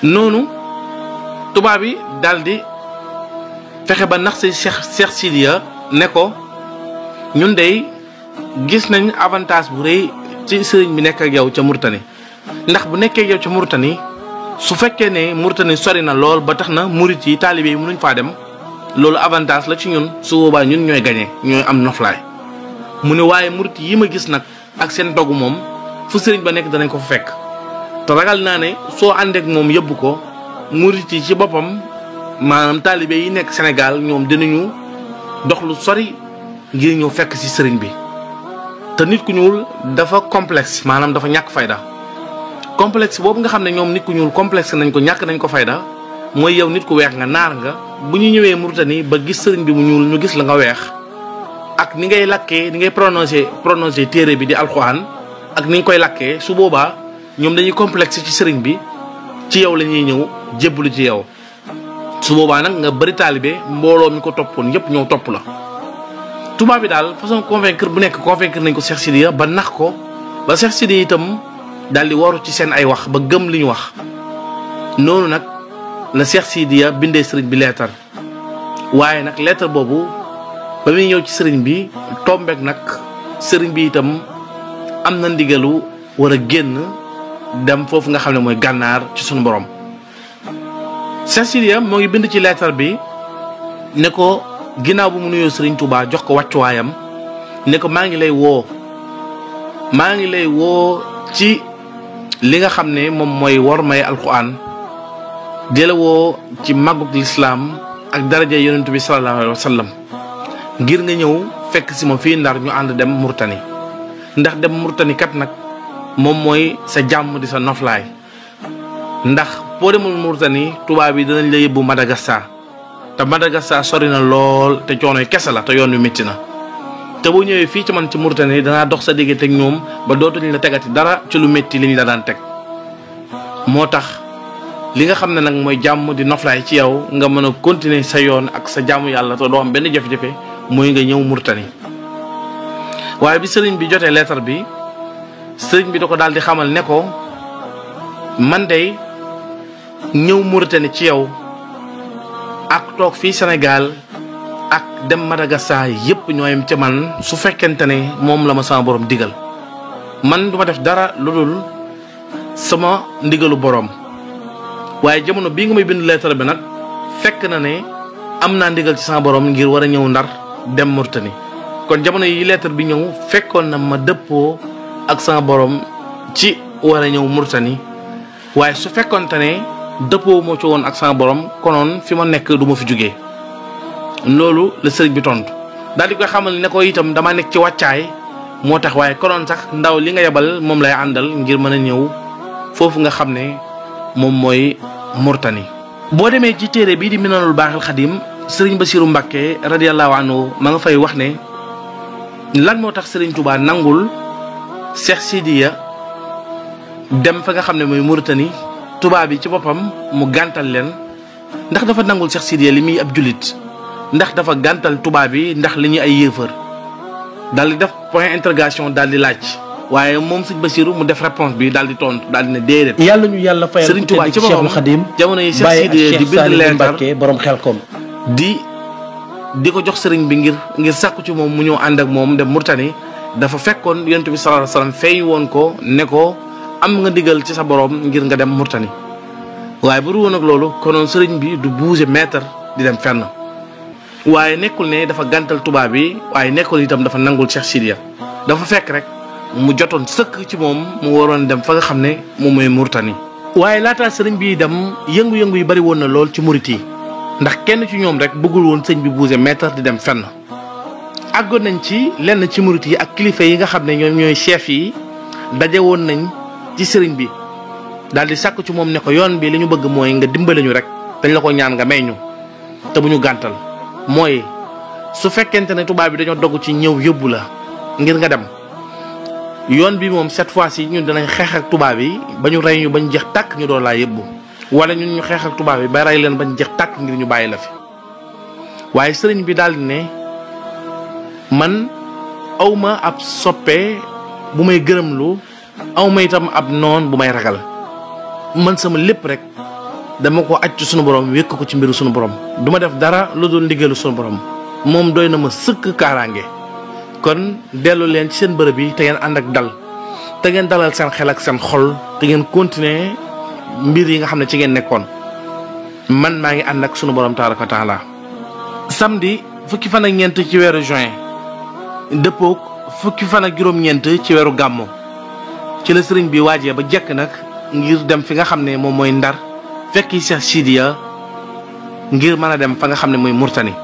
noonu tubaab bi daal di fexe ba nax si Cheikh Sidiya ne ko ñun dey gis nañ avantage bu rëy ci sëriñ bi nekk ak yow ca Mauritanie ndax bu nekkee ak yow ca Mauritanie su fekkee ne Mauritanie sori na lool ba tax na murit yi taalibe yi mënuñ faa dem loolu avantage la ci ñun su boobaa ñun ñooy gañe ñooy am noflaay mu ne waaye murit yi ma gis nag ak seen dogu moom fu sëriñ ba nekk danañ ko fa fekk te ragal naa ne soo àndeek moom yóbbu ko murit yi ci boppam maanaam taalibe yi nekk Sénégal ñoom dinañu dox lu sori ngir ñëw fekk ci sëriñ bi te nit ku ñuul dafa complexe maanaam dafa ñàkk fayda complexe boobu nga xam ne ñoom nit ku ñuul complexe nañ ko ñàkk nañ ko fayda mooy yow nit ku weex nga naar nga bu ñu ñëwee Mauritanie ba gis sëriñ bi mu ñuul ñu gis la nga weex ak ni ngay lakkee ni ngay prononcé téere bi di alxuraan ak ni nga koy lakkee su boobaa ñoom dañuy complexe ci sëriñ bi ci yow la ñuy ñëw jébbalu ci yow su boobaa nag nga bëri taalibe mbooloo mi ko toppoon yépp ñëw topp la. tubaab bi daal façon convaincre bu nekk convaincre nañ ko Cheikh Sidiya ba nax ko ba Cheikh Sidiya itam daal di waru ci seen ay wax ba gëm li ñu wax. noonu nag la Cheikh Sidiya bindee sëriñ bi leetar waaye nag leetar boobu ba muy ñëw ci sëriñ bi tombeek nag sëriñ bi itam am na ndigalu war a génn dem foofu nga xam ne mooy gànnaar ci sunu borom. Cheikh Sidiya moo ngi bind ci leetar bi ne ko ginnaaw bu mu nuyoo sëriñ Touba jox ko wàccuwaayam ne ko maa ngi lay woo ci li nga xam ne moom mooy war may alxuraan di la woo ci màggug lislaam ak daraja yonent bi sallallahu alayhi wa sallam ngir nga ñëw fekk si ma fii Ndar ñu ànd dem Mauritanie ndax dem Mauritanie kat nag moom mooy sa jàmm di sa noflaay ndax boo demul Mauritanie tubaab yi danañ la yóbbu Madagascar te Madagascar sori na lool te coonoy kese la te yoon wi métti na te boo ñëwee fii ci man ci Mauritanie danaa dox sa diggante ak ñoom ba dootuñ la tegati dara ci lu métti liñ la daan teg moo tax li nga xam ne nag mooy jàmm di noflaay ci yow nga mën a continuer sa yoon ak sa jàmm yàlla te doo am benn jafe-jafe mooy nga ñëw Mauritanie. waaye bi sëriñ bi jotee lettre bi sëriñ bi da ko daal di xamal ne ko man de ñëw Mauritanie ci yow ak toog fii Sénégal ak dem Madagascar yépp ñooyam ca man su fekkente ne moom la ma sama borom digal man duma def dara lu dul sama ndigalu borom. waaye jamono bii nga may bind lettre bi nag fekk na ne am naa ndigal ci sama borom ngir war a ñëw Ndar dem Mauritanie kon jamono yi lettre bi ñëw fekkoon na ma dëppoo ak sama borom ci war a ñëw Mauritanie waaye su fekkoonte ne dëppoo moo ci woon ak sama borom konoon fi ma nekk du ma fi jógee. loolu la sëriñ bi tontu daal di koy xamal ne ko itam dama nekk ci wàccaay moo tax waaye konoon sax ndaw li nga yebal moom lay àndal ngir mën a ñëw foofu nga xam ne moom mooy Mauritanie. boo demee ci téere bii di Minanul Baaxil Xadim sëriñ Basiru Mbàkke radiyallahu anhu ma nga fay wax ne lan moo tax sëriñ Touba nangul Cheikh Sidiya dem fa nga xam ne mooy Mauritanie tubaab bi ci boppam mu gàntal leen ndax dafa nangul Cheikh Sidiya li muy ab jullit ndax dafa gàntal tubaab bi ndax li ñuy ay yéefar daal di def point interrogation daal di laaj. waaye moom sëñ Basiru mu def réponse bi daal di tontu daal di ne déedéet. yàlla ñu yàlla fayal Sëriñ Tuubaa ci boppam Xadim jamono yi Cheikh Sidiya di bind leetar borom Xelkom di ko jox sëriñ bi ngir sàkku ci moom mu ñëw ànd ak moom dem Mauritanie dafa fekkoon yonent bi sallallahu alayhi wasallam feeñ woon ko ne ko am nga ndigal ci sa borom ngir nga dem Mauritanie waaye bu dul woon ak loolu konoon sëriñ bi du bouger mètre di dem fenn. waaye nekkul ne dafa gàntal tubaab bi waaye nekkul itam dafa nangul Cheikh Sidiya dafa fekk rek mu jotoon sëkk ci moom mu waroon dem fa nga xam ne moom mooy Mauritanie. waaye laataa sëriñ bi dem yëngu-yëngu yi bari woon na lool ci murit yi ndax kenn ci ñoom rek bëggul woon sëñ bi bouger mètre di dem fenn. àggoon nañ ci lenn ci murit yi ak kilifa yi nga xam ne ñoom ñooy chef yi daje woon nañ ci sëriñ bi daal di sàkk ci moom ne ko yoon bi li ñu bëgg mooy nga dimbale ñu rek dañ la ko ñaan nga may ñu te bu ñu gàntal. mooy su fekkente ne tubaab bi dañoo dogg ci ñëw yóbbu la ngir nga dem yoon bi moom cette fois ci ñun danañ xeex ak tubaab yi ba ñu rey ñu bañ jeex tàkk ñu doon laa yóbbu wala ñun ñu xeex ak tubaab yi ba rey leen bañ jeex tàkk ngir ñu bàyyi la fi. waaye sëriñ bi daal di ne man awma ab soppe bu may gërëmlu awma itam ab noon bu may ragal man sama lépp rek dama ko acc sunu borom wékk ko ci mbiru sunu borom duma def dara lu dul ndigalu sunu borom moom doy na ma sëkk kaaraange. kon dellu leen ci seen bërëb yi te ngeen ànd ak dal te ngeen dalal seen xel ak seen xol te ngeen continuer mbir yi nga xam ne ci ngeen nekkoon man maa ngi ànd ak sunu borom tabaraka wa taala. samedi fukki fan ak ñeent ci weeru juin dëppook fukki fan ak juróom-ñeent ci weeru gàmmu ci la sëriñ bi waajee ba jekk nag ngir dem fi nga xam ne moom mooy Ndar fekki Cheikh Sidiya ngir mën a dem fa nga xam ne mooy Mauritanie.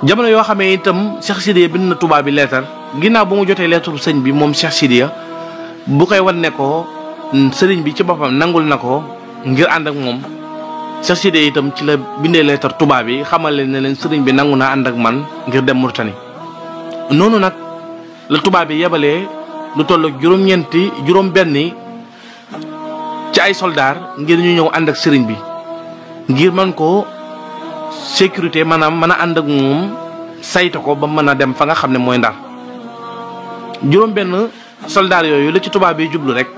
jamono yoo xamee itam Cheikh Sidiya bind na tubaab bi leetar ginnaaw ba mu jotee leetaru sëñ bi moom Cheikh Sidiya bu koy wan ne ko sëriñ bi ci boppam nangul na ko ngir ànd ak moom Cheikh Sidiya itam ci la bindee leetar tubaab bi xamal leen ne leen sëriñ bi nangu naa ànd ak man ngir dem Mauritanie. noonu nag la tubaab bi yebalee lu toll ak juróom-benni ci ay soldaar ngir ñu ñëw ànd ak sëriñ bi ngir mën ko sécurité maanaam mën a ànd ak moom saytu ko ba mën a dem fa nga xam ne mooy Ndar. juróom-benn soldaar yooyu la ci tubaab bi jublu rek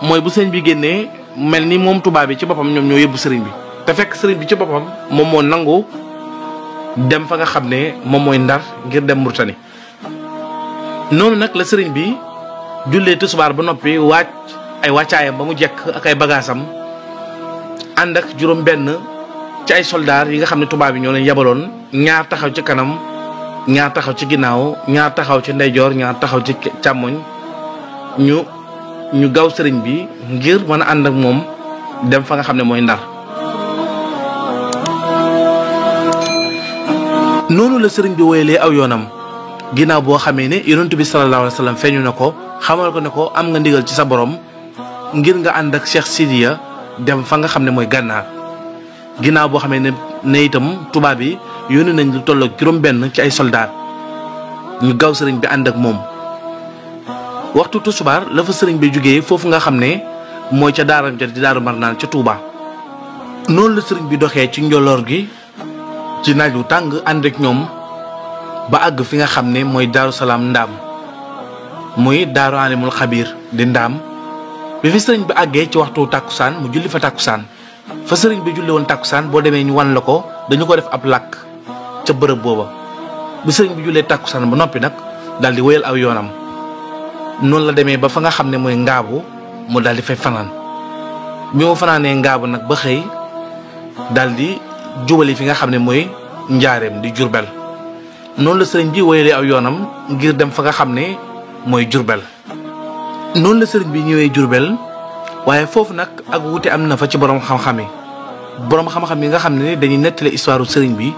mooy bu sëriñ bi génnee mel ni moom tubaab bi ci boppam ñoom ñoo yóbbu sëriñ bi te fekk sëriñ bi ci boppam moom moo nangu dem fa nga xam ne moom mooy Ndar ngir dem Mauritanie. noonu nag la sëriñ bi jullee tisbaar ba noppi waaj ay wàccaayam ba mu jekk ak ay bagaasam ànd ak juróom-benn ci ay soldaar yi nga xam ne tubaab yi ñoo leen yabaloon ñaar taxaw ci kanam ñaar taxaw ci ginnaaw ñaar taxaw ci ndeyjoor ñaar taxaw ci càmmoñ ñu gaw sëriñ bi ngir mën a ànd ak moom dem fa nga xam ne mooy Ndar. noonu la sëriñ bi woyalee aw yoonam ginnaaw boo xamee ne yonent bi sallallahu alayhi wa sallam feeñu na ko xamal ko ne ko am nga ndigal ci sa borom ngir nga ànd ak Cheikh Sidiya dem fa nga xam ne mooy Gànnaar. ginnaaw boo xamee ne itam tubaab yi yónni nañ lu toll ak juróom-benn ci ay soldaar ñu gaw sëriñ bi ànd ak moom. waxtu tusubaar la fa sëriñ bi jógee foofu nga xam ne mooy ca daaram ja di Daaru Marnaan ca Touba. noonu la sëriñ bi doxee ci njoloor gi ci naaj wu tàng ànd ak ñoom ba àgg fi nga xam ne mooy Daaru Salaam Ndaam muy Daaru Alimul Xabiir di Ndaam. bi fi sëriñ bi àggee ci waxtu tàkkusaan mu julli fa tàkkusaan fa sëriñ bi julli woon tàkkusaan boo demee ñu wan la ko dañu ko def ab làkk ca bërëb booba. bi sëriñ bi jullee tàkkusaan ba noppi nag daal di wéyal aw yoonam noonu la demee ba fa nga xam ne mooy Ngaabu mu daal di fay fanaan bi mu fanaanee Ngaabu nag ba xëy daal di jubali fi nga xam ne mooy Njaareem di Jurbel. noonu la sëriñ bi wéyalee aw yoonam ngir dem fa nga xam ne mooy Jurbel. noonu la sëriñ bi ñëwee Jurbel waaye foofu nag ak wuute am na fa ci borom xam-xam yi nga xam ne dañuy nettali histoire sëriñ bi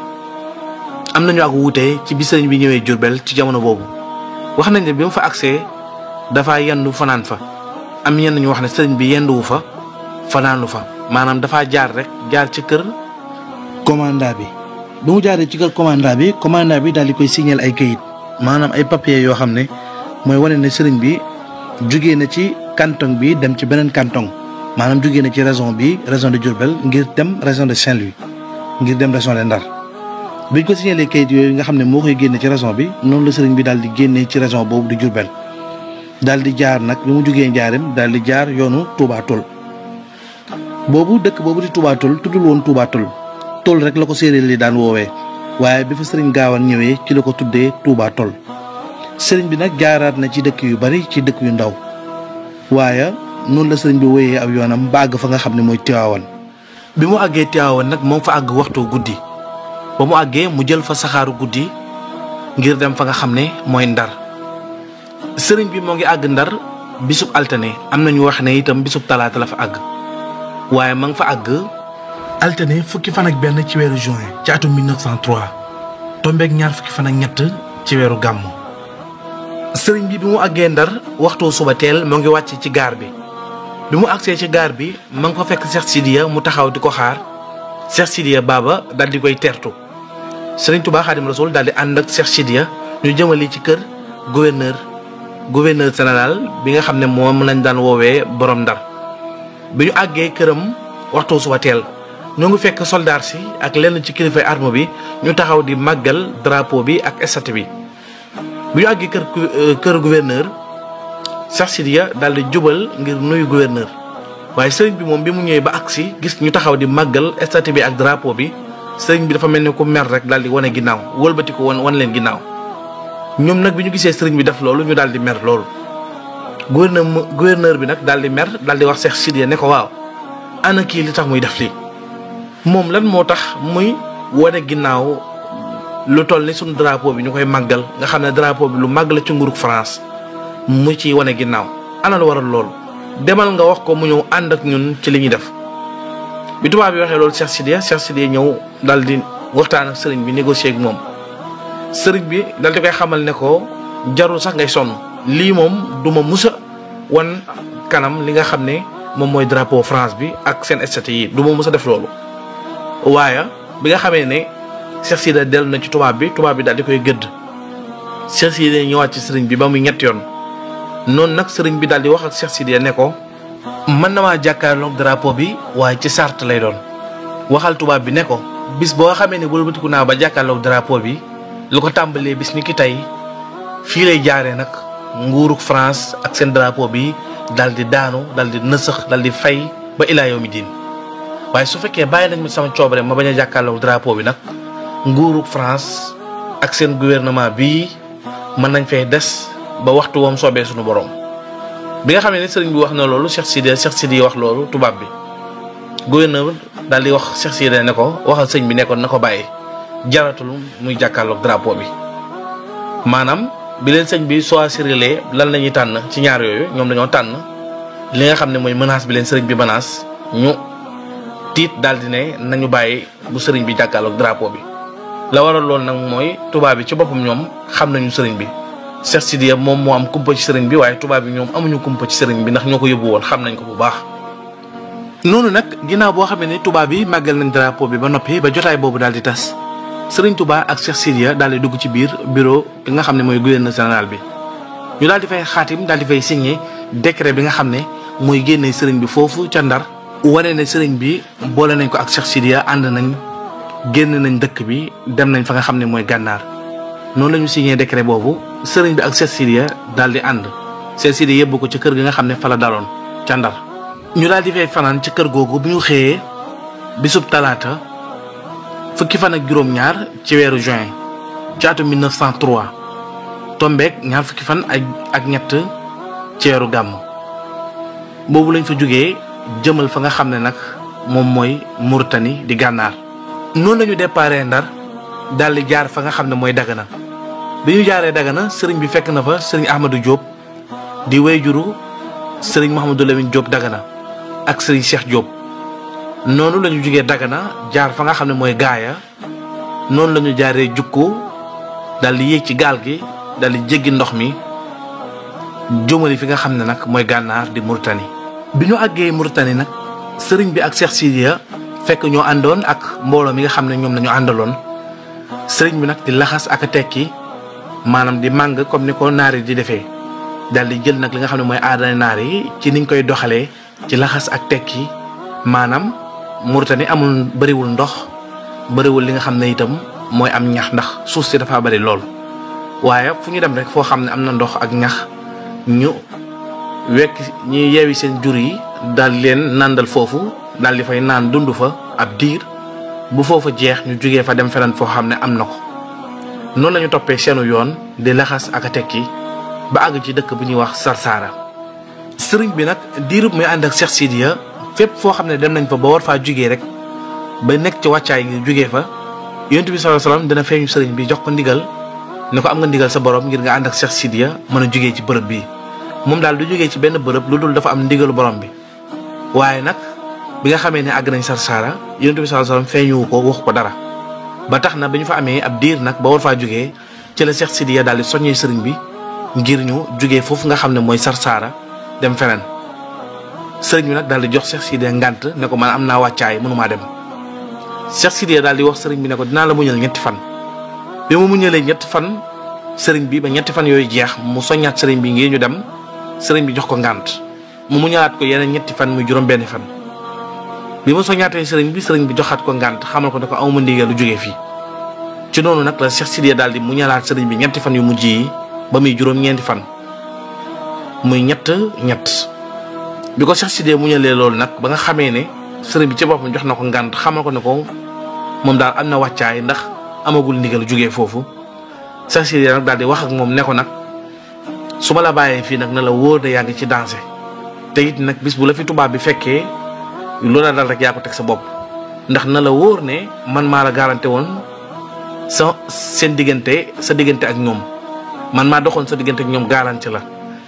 am nañu ak wuute ci bi sëriñ bi ñëwee Jurbel ci jamono boobu. wax nañ ne bi mu fa agsee dafa yendu fanaan fa am ñenn ñu wax ne sëriñ bi yenduwu fa fanaanu fa maanaam dafa jaar ci kër commandant bi. bi mu jaaree ci kër commandant bi daal di koy signal ay kayit maanaam ay papier yoo xam ne mooy wane ne sëriñ bi jugee na ci canton bi dem ci beneen canton maanaam jugee na ci région de Diourbel ngir dem région de Saint-Louis ngir dem région de Ndar. biñ ko signalee kayit yooyu nga xam ne moo koy génne ci région bi noonu la sëriñ bi daal di génnee ci région boobu di Diourbel daal di jaar nag bi mu jugee Njaareem daal di jaar yoonu Touba Toul. boobu dëkk boobu di Touba Toul tuddul woon Touba Toul rek la ko séeréer li daan woowee waaye bi fa sëriñ Gaawaan ñëwee ci la ko tuddee Touba Toul. sëriñ bi nag jaaraat na ci dëkk yu bari ci dëkk yu ndaw waaye noonu la sëriñ bi wéyee aw yoonam ba àgg fa nga xam ne mooy Tiwaawan bi mu àggee Tiwaawan nag moo fa àgg waxtu guddi ba mu àggee mu jël fa saxaaru guddi ngir dem fa nga xam ne mooy Ndar. sëriñ bi moo ngi àgg Ndar bisub altine, am na ñu wax ne itam bisub talaata la fa àgg waaye ma nga fa àgg altine fukki fan ak benn ci weeru juin ci atum 1903 tombeeg ñaar fukki fan ak ñett ci weeru gàmmu. sëriñ bi mu àggee Ndar waxtu suba teel moo ngi wàcc ci gaar bi mu àgsee ci gaar bi ma nga fa fekk Cheikh Sidiya mu taxaw di ko xaar. Cheikh Sidiya Baba daal di koy teertu Sëriñ Tuubaa Xaadim Rasuul daal di ànd ak Cheikh Sidiya ñu jëmali ci kër gouverneur général bi nga xam ne moom lañ daan woowee borom Ndar. bi ñu àggee këram waxtu suba teel ñoo ngi fekk soldaar si ak lenn ci kilifay arme bi ñu taxaw di màggal drapeau bi ak statue bi. bi ñu àggee kër gouverneur Cheikh Sidiya daal di jubal ngir nuyu gouverneur waaye sëriñ bi moom bi mu ñëwee ba agsi gis ñu taxaw di màggal statue bi ak drapeau bi sëriñ bi dafa mel ni ku mer rek daal di wane ginnaaw wëlbati ko wan leen ginnaaw. ñoom nag bi ñu gisee sëriñ bi def loolu ñu daal di mer loolu. gouverneur bi nag daal di mer daal di wax Cheikh Sidiya ne ko waaw ana kii li tax muy def lii moom lan moo tax muy wane ginnaaw lu toll ni suñu drapeau bi ñu koy màggal nga xam ne drapeau bi lu màgg la ci nguurug France mu ci wane ginnaaw ana lu waral loolu. demal nga wax ko mu ñëw ànd ak ñun ci li ñuy def. bi tubaab bi waxee loolu Cheikh Sidiya ñëw daal di waxtaan ak sëriñ bi négocier ak moom. sëriñ bi daal di koy xamal ne ko jarul sax ngay sonn lii moom du ma musa wan kanam li nga xam ne moom mooy drapeau France bi ak seen statue yi du ma musa def loolu. waaye bi nga xamee ne Cheikh Sidiya dellu na ci tubaab bi daal di koy gëdd. Cheikh Sidiya ñëwaat ci sëriñ bi ba muy ñetti yoon. noonu nag sëriñ bi daal di wax ak Cheikh Sidiya ne ko mën na maa jàkkaarloog drapeau bi waaye ci sart lay doon. waxal tubaab bi ne ko bis boo xamee ne wëlbatiku naa ba jàkkaarloog drapeau bi lu ko tàmbalee bis ni ki tey fii lay jaaree nag nguurug France ak seen drapeau bi daal di daanu daal di nësëx daal di fay ba ilaa yawmi diin. waaye su fekkee bàyyi nañ ma sama coobare ma bañ a jàkkaarloog drapeau bi nag nguurug France ak seen gouvernement bii mën nañ fay des ba waxtu woom soobee suñu borom. bi nga xam ne sëriñ bi wax na loolu Cheikh Sidiya wax loolu tubaab bi gouverneur daal di wax Cheikh Sidiya ne ko waxal sëñ bi nekkoon na ko bàyyi jaratul muy jàkkaarloog drapeau bi. maanaam bi leen sëñ bi choisir lan la ñuy tànn ci ñaar yooyu ñoom dañoo tànn li nga xam ne mooy menace bi leen sëriñ bi menace ñu tiit daal di ne nañu bàyyi bu sëriñ bi jàkkaarloog drapeau bi. la waral loolu nag mooy tubaab bi ci boppam ñoom xam nañu sëriñ bi. Cheikh Sidiya moom moo am kumpa ci sëriñ bi waaye tubaab bi ñoom amuñu kumpa ci sëriñ bi ndax ñoo ko yóbbu woon xam nañ ko bu baax. noonu nag ginnaaw boo xamee ne tubaab bi màggal nañ drapeau bi ba noppi ba jotaay boobu daal di tas sëriñ Touba ak Cheikh Sidiya daal di dugg ci biir bureau bi nga xam ne mooy gouverneur général bi. ñu daal di fay xaatim daal di fay signé décret bi nga xam ne mooy génnee sëriñ bi foofu ca Ndar. wane ne sëriñ bi boole nañ ko ak Cheikh Sidiya ànd nañ génn nañ dëkk bi dem nañ fa nga xam ne mooy gànnaar. noonu la ñu signé décret boobu sëriñ bi ak Cheikh Sidiya daal di ànd Cheikh Sidiya yóbbu ko ci kër gi nga xam ne fa la daloon ca Ndar. ñu daal di fay fanaan ci kër googu bu ñu xëyee bisub talaata fukki fan ak juróom-ñaar ci weeru juin ci atum 1903 tombeek ñaar fukki fan ak ñett ci weeru gàmm. boobu lañ fa jógee jëmal fa nga xam ne nag moom mooy Mauritanie di gànnaar. noonu la ñu déparé Ndar daal di jaar fa nga xam ne mooy Dagana. bi ñu jaaree Dagana sëriñ bi fekk na fa sëriñ Ahmadou Diop di wayjuru sëriñ Mouhamadou Lamine Diop Dagana ak sëriñ Cheikh Diop. noonu la ñu jógee Dagana jaar fa nga xam ne mooy Gaaya noonu la ñu jaaree Jukko daal di yéeg ci gaal gi daal di jéggi ndox mi jëmali fi nga xam ne nag mooy gànnaar di Mauritanie. bi ñu àggee Mauritanie nag sëriñ bi ak Cheikh Sidiya fekk ñoo àndoon ak mbooloo mi nga xam ne ñoom la ñu àndaloon sëriñ bi nag di laxas ak a tekki. maanaam di màng comme ni ko naar yi di defee daal di jël nag li nga xam ne mooy aada naar yi ci niñ koy doxalee ci laxas ak tekki maanaam Mauritanie amul bëriwul ndox bëriwul li nga xam ne itam mooy am ñax ndax suuf si dafa bëri lool. waaye fu ñu dem rek foo xam ne am na ndox ak ñax ñu wekk ñi yeewi seen jur yi daal leen nàndal foofu daal di fay naan dund fa ab diir bu foofa jeex ñu jugee fa dem feneen foo xam ne am na ko. noonu la ñu toppee seenu yoon di laxas ak a tekki ba àgg ci dëkk bu ñuy wax Sarsara. sëriñ bi nag diirub muy ànd ak Cheikh Sidiya fépp foo xam ne dem nañ fa ba war faa jugee rek ba nekk ci wàccaay ngir jógee fa yonent bi sallallahu alayhi wasallam dana feeñu sëriñ bi jox ko ndigal ne ko am nga ndigal sa borom ngir nga ànd ak Cheikh Sidiya mën a jógee ci bërëb bi moom daal du jógee ci benn bërëb lu dul dafa am ndigalu borom bi waaye nag bi nga xamee ne àgg nañ Sarsara yonent bi sallallahu alayhi wasallam feeñuwu ko wax ko dara ba tax na ba ñu fa amee ab diir nag ba war faa jógee ci la Cheikh Sidiya daal di soññee sëriñ bi ngir ñu jógee foofu nga xam ne mooy Sarsara dem feneen sëriñ bi nag daal di jox Cheikh Sidiya ngànt ne ko man am naa wàccaay mënumaa dem Cheikh Sidiya daal di wax sëriñ bi ne ko dinaa la muñal ñetti fan bi mu muñalee ñetti fan sëriñ bi ba ñetti fan yooyu jeex mu soññaat sëriñ bi ngir ñu dem sëriñ bi jox ko ngànt mu muñalaat ko yeneen ñetti fan muy juróom benn fan bi mu soññaatee sëriñ bi joxaat ko ngànt xamal ko ne ko amuma ndigal lu jógee fii ci noonu nag la Cheikh Sidiya daal di muñalaat sëriñ bi ñetti fan yu mujj yi ba muy juróom-ñeenti fan muy ñett bi ko Cheikh Sidiya muñalee loolu nag ba nga xamee ne sëriñ bi ci boppam jox na ko ngànt xamal ko ne ko moom daal am na wàccaay ndax amagul ndigal jógee foofu Cheikh Sidiya nag daal di wax ak moom ne ko nag su ma la bàyyee fii nag na la wóor ne yaa ngi ci danger te it nag bis bu la fi tubaab bi fekkee loola dal rek yaa ko teg sa bopp ndax na la wóor ne man maa la garanté woon sa diggante ak ñoom man maa doxoon sa diggante ak ñoom garanti la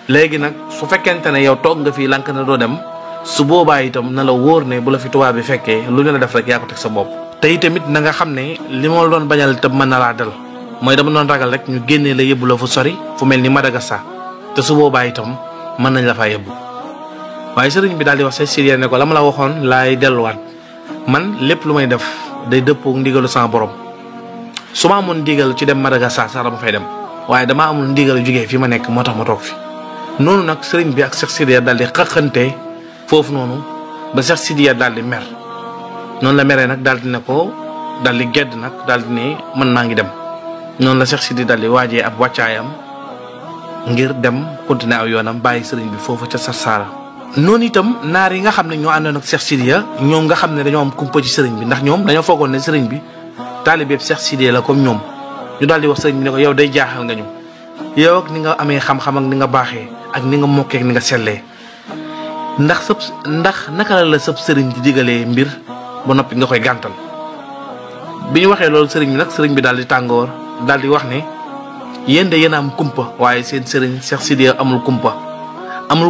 léegi nag su fekkente ne yow toog nga fii lank na doo dem su boobaa itam na la wóor ne bu la fi tubaab bi fekkee lu ñu la def rek yaa ko teg sa bopp te itamit na nga xam ne li ma doon bañal itam mën na laa dal mooy dama doon ragal rek ñu génnee la yëbbu la fu sori fu mel ni Madagascar te su boobaa itam mën nañ la faa yëbbu waaye sëriñ bi daal di wax Cheikh Sidiya ne ko la ma la waxoon laay delluwaat man lépp lu may def day dëppoo ndigalu sama borom su ma amoon ndigal ci dem Madagascar sax dama fay dem waaye damaa amul ndigal jógee fi ma nekk moo tax ma toog fi noonu nag sëriñ bi ak Cheikh Sidiya daal di xëqante foofu noonu ba Cheikh Sidiya daal di mer noonu la meree nag daal di ne ko daal di gedd nag daal di ne man maa ngi dem noonu la Cheikh Sidiya daal di waajee ab wàccaayam ngir dem continuer aw yoonam bàyyi sëriñ bi foofu ca Sarsara noonu itam naar yi nga xam ne ñoo àndoon ak Cheikh Sidiya ñoom nga xam ne dañoo am kumpa ci sëriñ bi ndax ñoom dañoo foogoon ne sëriñ bi taalibeeb Cheikh Sidiya la comme ñoom ñu daal di wax sëriñ bi ne ko yow day jaaxal nga ñu yow ak ni nga amee xam-xam ak ni nga baaxee ak ni nga mokkee ak ni nga sellee ndax naka la sëb sëriñ di digalee mbir ba noppi nga koy gàntal bi ñu waxee loolu sëriñ bi nag sëriñ bi daal di tàngoor daal di wax ne yéen de yéen a am kumpa waaye seen sëriñ Cheikh Sidiya amul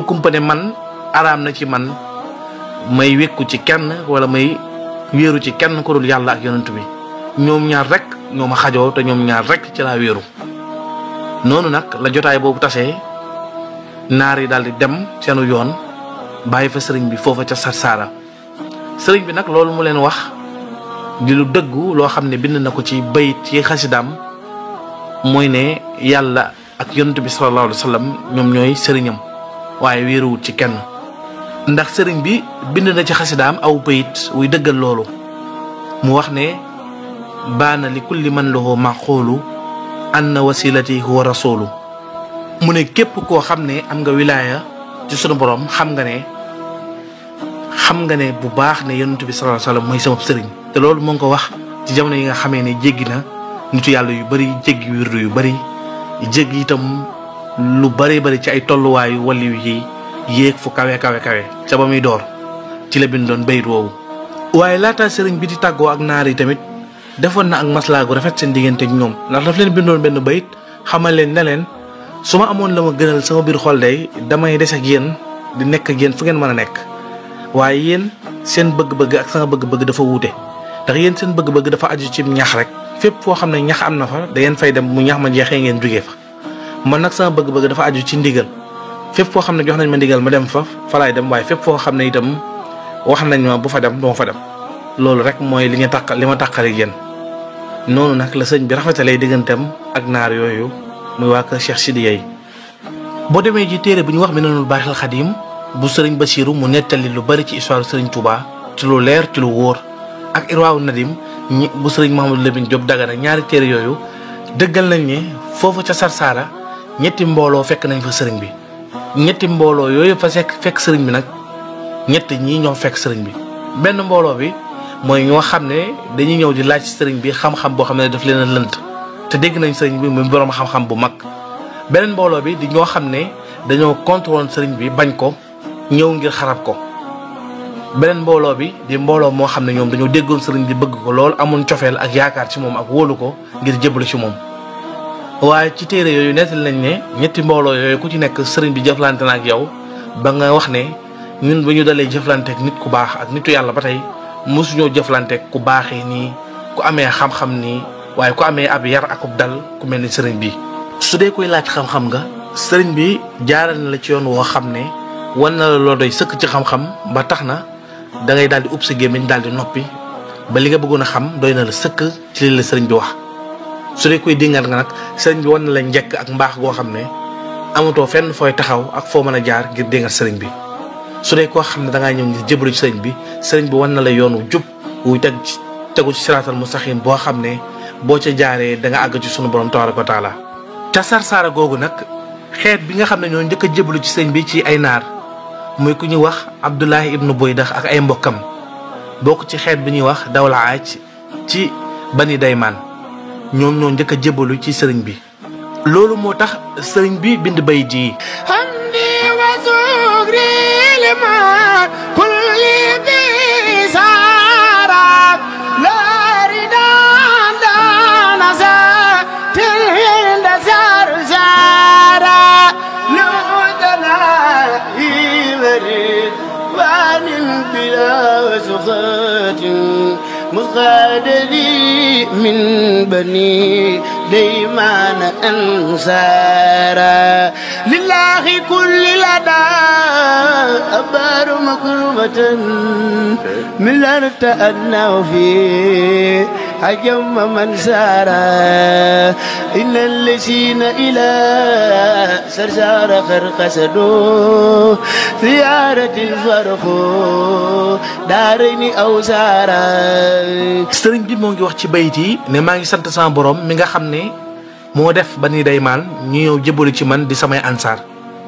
kumpa ne man araam na ci man may wékku ci kenn wala may wéeru ci kenn ku dul yàlla ak yonent bi ñoom ñaar rek ñoo ma xajoo te ñoom ñaar rek ci laa wéeru noonu nag la jotaay boobu tasee naar yi daal di dem seenu yoon bàyyi fa sëriñ bi foofa ca Sarsara sëriñ bi nag loolu mu leen wax di lu dëggu loo xam ne bind na ko ci bayit ci xasidaam mooy ne yàlla ak yonent bi sallallahu alayhi wa sallam ñoom ñooy sëriñam waaye wéeruwut ci kenn ndax sëriñ bi bind na ci xasidaam aw bayit wuy dëggal loolu mu wax ne baana li kulli man lahu maqulu anna wasilati huwa rasulu mu ne képp koo xam ne am nga wilaaya ci sunu borom xam nga ne bu baax ne yonent bi sallallahu alayhi wa sallam mooy sama sëriñ te loolu moo ngi ko wax ci jamono yi nga xamee ne jéggi na nitu yàlla yu bari jéggi wirdu yu bari jéggi itam lu bari ci ay tolluwaayu waliw yi yéeg fu kawe ca ba muy door ci la bindoon bayit woowu waaye laata sëriñ bi di tàggoo ak naar yi tamit defoon na ak maslaa gu rafet seen diggante ak ñoom ndax daf leen bindoon benn bayit xamal leen ne leen su ma amoon la ma gënal sama biir xol day damay des ak yéen di nekk ak yéen fu ngeen mën a nekk waaye yéen seen bëgg-bëgg ak sama bëgg-bëgg dafa wuute ndax yéen seen bëgg-bëgg dafa aju ci ñax rek fépp foo xam ne ñax am na fa da ngeen fay dem mu ñax ma jeexee ngeen jógee fa man nag sama bëgg-bëgg dafa aju ci ndigal fépp foo xam ne jox nañ ma ndigal ma dem fa laay dem waaye fépp foo xam ne itam wax nañ ma bu fa dem duma fa dem loolu rek mooy li ma tàqale yéen noonu nag la sëñ bi rafetalee digganteem ak naar yooyu muy waa kër Cheikh Sidiya yi boo demee ji téere bi ñu wax Minanul Baaxil Xadim bu sëriñ Basiiru mu nettali lu bari ci histoire sëriñ Touba ci lu leer ci lu wóor ak Irwaawu Nadim bu sëriñ Mouhamadou Lamine Diop Dagana ñaari téere yooyu dëggal nañ ne foofu ca Sarsara ñetti mbooloo fekk nañ fa sëriñ bi ñetti mbooloo yooyu fa fekk sëriñ bi nag ñett ñii ñoo fekk sëriñ bi benn mbooloo bi mooy ñoo xam ne dañuy ñëw di laaj sëriñ bi xam-xam boo xam ne daf leen a lënt te dégg nañ sëriñ bi muy boroom xam-xam bu mag beneen mbooloo bi di ñoo xam ne dañoo contre woon sëriñ bi bañ ko ñëw ngir xarab ko beneen mbooloo bi di mbooloo moo xam ne ñoom dañoo déggoon sëriñ bi bëgg ko lool amoon cofeel ak yaakaar ci moom ak wóolu ko ngir jébbalu ci moom. waaye ci téere yooyu nettali nañ ne ñetti mbooloo yooyu ku ci nekk sëriñ bi jëflante na ak yow ba nga wax ne ñun ba ñu dalee jëflanteek nit ku baax ak nitu yàlla ba tey mosuñoo jëflanteek ku baaxee nii ku amee xam-xam nii waaye ku amee ab yar akub dal ku mel ni sëriñ bi. su dee koy laaj xam-xam nga sëriñ bi jaaral na la ci yoon woo xam ne wan na la loo doy sëkk ci xam-xam ba tax na da ngay daal di ub sa gémmiñ daal di noppi ba li nga bëggoon a xam doy na la sëkk ci li la sëriñ bi wax. su dee koy dingal nga nag sëriñ bi wan na la njëkk ak mbaax goo xam ne amatoo fenn fooy taxaw ak foo mën a jaar ngir dingal sëriñ bi. su dee koo xam ne da ngaa ñëw ngir jébbalu ci sëriñ bi wan na la yoonu jub wuy tegu ci siraatal mustaqiim boo xam ne boo ca jaaree da nga àgg ci sunu borom tabaaraka wa taala. ca Sarsara googu nag xeet bi nga xam ne ñoo njëkk a jébbalu ci sëriñ bi ci ay naar muy ku ñuy wax Abdullahi ibnu Boydax ak ay mbokkam bokk ci xeet bi ñuy wax Dawla Aaj ci Bani Daymaan ñoom ñoo njëkk a jébbalu ci sëriñ bi. loolu moo tax sëriñ bi bind bayit yi hamdi wa sukri lima kulli bi sara laridan dana sa tilhinda sarsara ludana imarid wanin bila sukhatin مغادري من بني ديمان أنصارا لله كل لدى أبار مكرمة من لرت أنه فيه حجم من سارا إن الذين إلى سرسار خرقسدوا ثيارة الفرق دارين أو سارا. sëriñ bi moo ngi wax ci bayit yi ne maa ngi sant sama borom mi nga xam ne moo def Bani Daymaan ñu ñëw jébbalu ci man di samay ansaar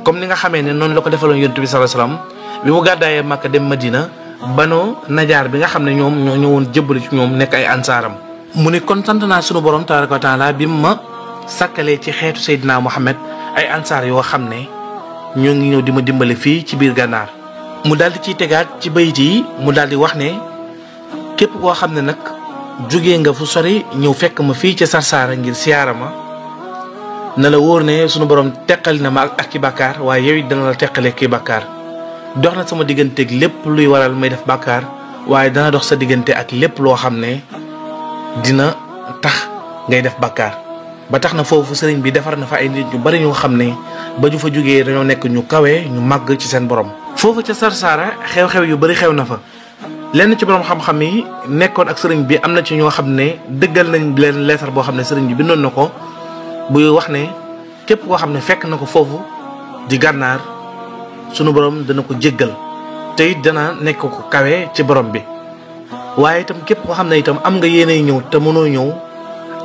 comme ni nga xamee ne noonu la ko defaloon yonent bi sallallahu alayhi wasallam bi mu gàddaayee Makka dem Madina Banu Najaar bi nga xam ne ñoom ñoo ñëwoon jébbalu ci ñoom nekk ay ansaaram. mu ne kon sant naa sunu borom tabaaraka wa taala bi ma sàkkalee ci xeetu Seydina Muhammad ay ansaar yoo xam ne ñoo ngi ñëw di ma dimbale fii ci biir gànnaar. mu daal di ciy tegaat ci bayit yi mu daal di wax ne képp koo xam ne nag jógee nga fu sori ñëw fekk ma fii ca Sarsara ngir siyaara ma na la wóor ne sunu borom teqali na ma ak ki bàkkaar waaye yow it dana la teqalee ki bàkkaar dox na sama digganteeg lépp luy waral may def bàkkaar waaye dana dox sa diggante ak lépp loo xam ne dina tax ngay def bàkkaar ba tax na foofu sëriñ bi defar na fa ay nit ñu bari ñoo xam ne ba ñu fa jógee dañoo nekk ñu kawe ñu màgg ci seen borom. foofu ca Sarsara xew-xew yu bari xew na fa lenn ci borom xam-xam yi nekkoon ak sëriñ bi am na ci ñoo xam ne dëggal nañ leen leetar boo xam ne sëriñ bi bindoon na ko buy wax ne képp koo xam ne fekk na ko foofu di gànnaar sunu borom dana ko jéggal te it dana nekk ko kawe ci borom bi. waaye itam képp koo xam ne itam am nga yéenay ñëw te mënoo ñëw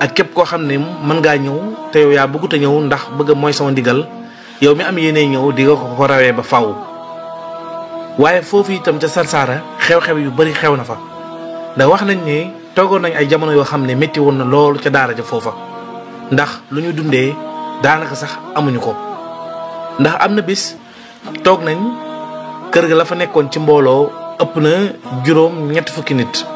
ak képp koo xam ne mën ngaa ñëw te yow yaa bëggut a ñëw ndax bëgg mooy sama ndigal yow mi am yéenay ñëw di nga ko rawee ba faaw. waaye foofu itam ca Sarsara xew-xew yu bari xew na fa ndax wax nañ ne toogoon nañ ay jamono yoo xam ne métti woon na loolu ca daara ja foofa ndax lu ñu dundee daanaka sax amuñu ko. ndax am na bis toog nañ kër ga la fa nekkoon ci mbooloo ëpp na juróom ñetti fukki nit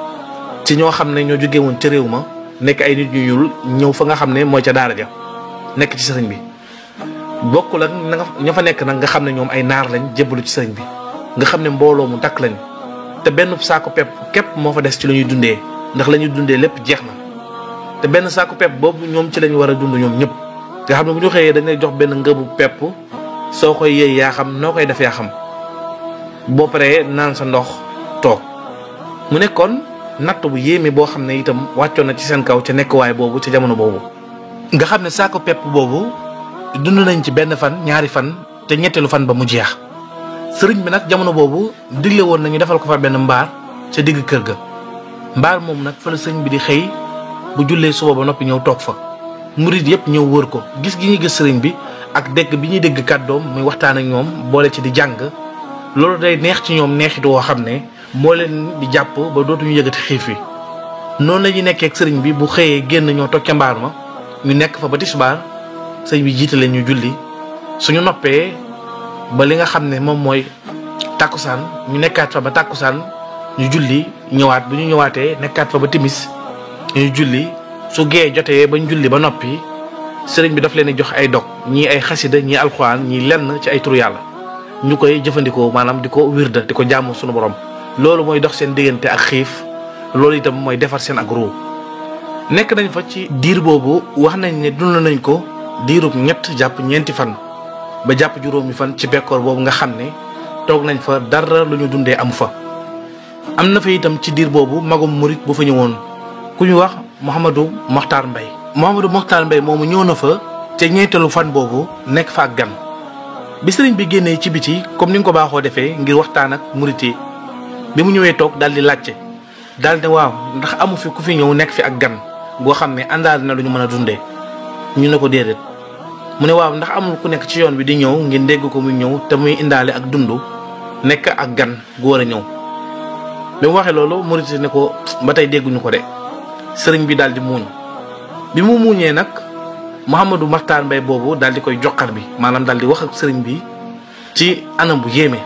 ci ñoo xam ne ñoo jóge woon ca réew ma nekk ay nit ñu ñuul ñëw fa nga xam ne mooy ca daara ja nekk ci sëriñ bi bokkul ak ña fa nekk nag nga xam ne ñoom ay naar lañ jébbalu ci sëriñ bi. nga xam ne mbooloo mu takk lañ te benn saako pepp képp moo fa des ci la ñuy dundee ndax la ñuy dundee lépp jeex na te benn saako pepp boobu ñoom ci lañ war a dund ñoom ñëpp nga xam ne bu ñu xëyee dañ lay jox benn ngëbu pepp soo koy yëy yaa xam noo koy def yaa xam boo paree naan sa ndox toog. mu nekkoon natt bu yéeme boo xam ne itam wàccoon na ci seen kaw ca nekkuwaay boobu ca jamono boobu nga xam ne saako pepp boobu dund nañ ci benn fan ñaari fan te ñetteelu fan ba mu jeex. sëriñ bi nag jamono boobu digle woon nañu defal ko fa benn mbaar ca digg kër ga mbaar moom nag fa la sëriñ bi di xëy bu jullee suba ba noppi ñëw toog fa murid yëpp ñëw wër ko gis gi ñuy gis sëriñ bi ak dégg bi ñuy dégg kàddoom muy waxtaan ak ñoom boole ci di jàng loolu day neex ci ñoom neexit woo xam ne moo leen di jàpp ba dootuñu yëgati xiif wi. noonu la ñuy nekkee ak sëriñ bi bu xëyee génn ñoo toog ca mbaar ma ñu nekk fa ba tisbaar sëriñ bi jiite leen ñu julli suñu noppee ba li nga xam ne moom mooy tàkkusaan ñu nekkaat fa ba tàkkusaan ñu julli ñëwaat bu ñu ñëwaatee nekkaat fa ba timis ñu julli su gee jotee ba ñu julli ba noppi sëriñ bi daf leen di jox ay dog ñii ay xasida ñii alxuraan ñii lenn ci ay turu yàlla ñu koy jëfandikoo maanaam di ko wirda di ko jaamu sunu borom loolu mooy dox seen diggante ak xiif loolu itam mooy defar seen ak ruu nekk nañ fa ci diir boobu wax nañ ne dund nañ ko diirub 3 jàpp 4 fan ba jàpp juróomi fan ci bekkoor boobu nga xam ne toog nañ fa dara lu ñu dundee amu fa. am na fa itam ci diir boobu magum murit bu fa ñëwoon ku ñu wax Mouhamadou Mokhtar Mbaye. Mouhamadou Mokhtar Mbaye moomu ñëw na fa ca ñeenteelu fan boobu nekk fa ak gan bi sëriñ bi génnee ci biti comme ni nga ko baaxoo defee ngir waxtaan ak murit yi bi mu ñëwee toog daal di laajte daal di waaw ndax amu fi ku fi ñëw nekk fi ak gan boo xam ne àndaale na lu ñu mën a dundee ñu ne ko déedéet mu ne waaw ndax amul ku nekk ci yoon bi di ñëw ngeen dégg ko muy ñëw te muy indaale ak dund nekk ak gan gu war a ñëw bi mu waxee loolu murit ne ko ba tey dégguñu ko de sëriñ bi daal di muuñ bi mu muuñee nag Mouhamadou Mokhtar Mbaye boobu daal di koy joxar bi maanaam daal di wax ak sëriñ bi ci anam bu yéeme.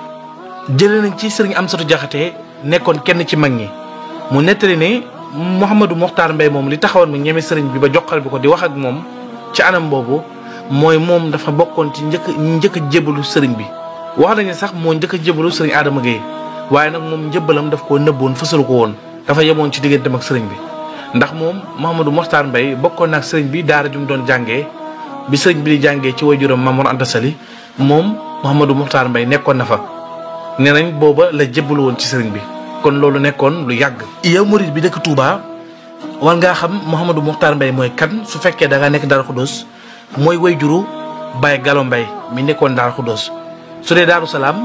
jëlee nañ ci sëriñ Amsatu Jaxate nekkoon kenn ci mag ñi mu nettali ne Mouhamadou Mokhtar Mbaye moom li taxawoon mu ñeme sëriñ bi ba joxar bi ko di wax ak moom ci anam boobu mooy moom dafa bokkoon ci njëkk a jébalu sëriñ bi. wax nañu sax moo njëkk a jébalu sëriñ Adama Gueye waaye nag moom njëbalam daf koo nëbboon fësalu ko woon dafa yemoon ci digganteem ak sëriñ bi. ndax moom Mouhamadou Mokhtar Mbaye bokkoon na ak sëriñ bi daara ju mu doon jàngee bi sëriñ bi di jàngee ci waajuram Maam Mor Anta Sali moom Mouhamadou Mokhtar Mbaye nekkoon na fa nee nañ booba la jébbalu woon ci sëriñ bi kon loolu nekkoon lu yàgg. yow murid bi dëkk Touba war ngaa xam Mouhamadou Mokhtar Mbaye mooy kan su fekkee da ngaa nekk Darou Khoudoss mooy waajuru Baye Gallo Mbaye mi nekkoon Darou Khoudoss su dee Darou Salaam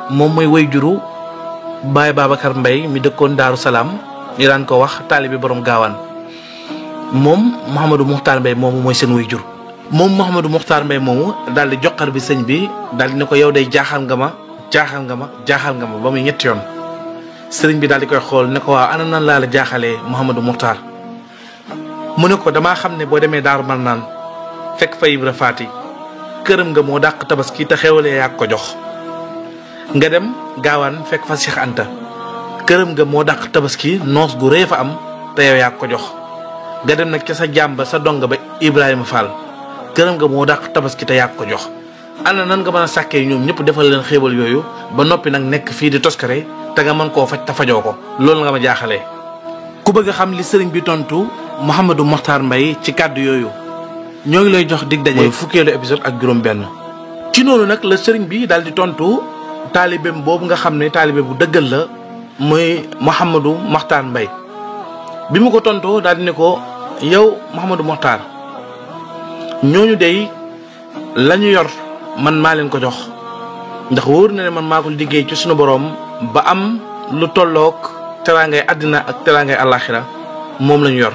moom mooy waajuru Baye Babacar Mbaye mi dëkkoon Darou Salaam. ñu daan ko wax taalibe borom gaawaan moom Mouhamadou Mokhtar Mbaye moomu mooy seen waajur moom Mouhamadou Mokhtar Mbaye moomu daal di joxar bi sëñ bi daal di ne ko yow day jaaxal nga ma ba muy 3 yoon sëriñ bi daal di koy xool ne ko waaw ana nan laa la jaaxalee Mouhamadou Mokhtar mu ne ko damaa xam ne boo demee Daaru Marnaan fekk fa Ibra Faati këram nga moo dàq tabaski te xewalee yaa ko jox nga dem gaawaan fekk fa Cheikh Anta këram nga moo dàq tabaski noos gu rëy fa am te yow yaa ko jox nga dem nag ca sa jàmba sa donga ba Ibrahima Fall këram nga moo dàq tabaski te yaa ko jox ana nan nga mën a sàkkee ñoom ñëpp defal leen xéewal yooyu ba noppi nag nekk fii di toskare te nga mën koo faj te fajoo ko loolu nga ma jaaxalee. ku bëgg a xam li sëriñ bi tontu Mouhamadou Mokhtar Mbaye ci kàddu yooyu ñoo ngi lay jox dig daje fukkeelu épisode ak juróom-benn. ci noonu nag la sëriñ bi daal di tontu taalibeem boobu nga xam ne taalibe bu dëggal la. mooy Mouhamadou Mokhtar Mbaye bi mu ko tontoo daal di ne ko yow Mouhamadou Mokhtar ñooñu dey la ñu yor man maa leen ko jox ndax wóor na ne man maa ko liggéey ci sunu boroom ba am lu tolloog teraangay àddina ak teraangay àllaaxira moom la ñu yor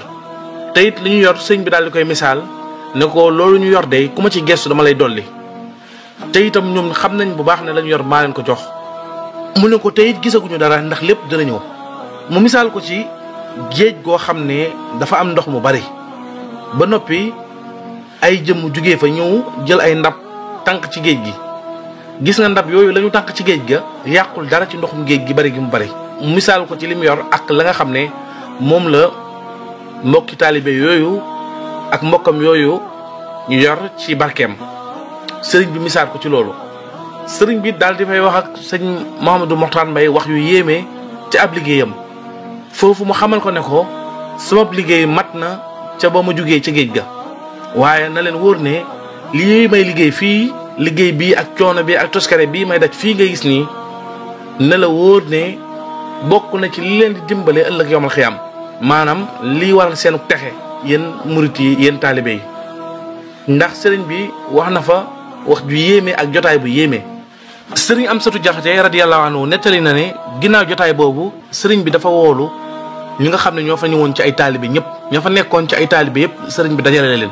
te it li ñu yor sëñ bi daal di koy misaal ne ko loolu ñu yor dey ku ma ci gestu dama lay dolli te itam ñoom xam nañ bu baax ne la ñu yor maa leen ko jox. mu ne ko tey it gisaguñu dara ndax lépp dina ñëw mu misaal ko ci géej goo xam ne dafa am ndox mu bari ba noppi ay jëmm jugee fa ñëw jël ay ndab tànk ci géej gi gis nga ndab yooyu la ñu tànk ci géej ga yàqul dara ci ndoxum géej gi bari gi mu bari. mu misaal ko ci li mu yor ak la nga xam ne moom la mbokki taalibe yooyu ak mbokkam yooyu ñu yor ci barkeem sëriñ bi misaal ko ci loolu. sëriñ bi daal di fay wax ak sëñ Mouhamadou Mokhtar Mbaye wax yu yéeme ci ab liggéeyam foofu mu xamal ko ne ko sama liggéey mat na ca ba ma jugee ca géej ga waaye na leen wóor ne lii may liggéey fii liggéey bii ak coono bi ak toskare bii may daj fii nga gis nii ne la wóor ne bokk na ci li leen di dimbale ëllëg yawmal xiyaam maanaam lii waral seenu texe yéen murit yi yéen taalibe yi ndax sëriñ bi wax na fa wax ju yéeme ak jotaay bu yéeme. sëriñ Amsatu Jaxate radiyallahu anhu nettali na ne ginnaaw jotaay boobu sëriñ bi dafa woolu ñi nga xam ne ñoo fa ñëwoon ci ay taalibe ñëpp ñoo fa nekkoon ci ay taalibe yëpp sëriñ bi dajale leen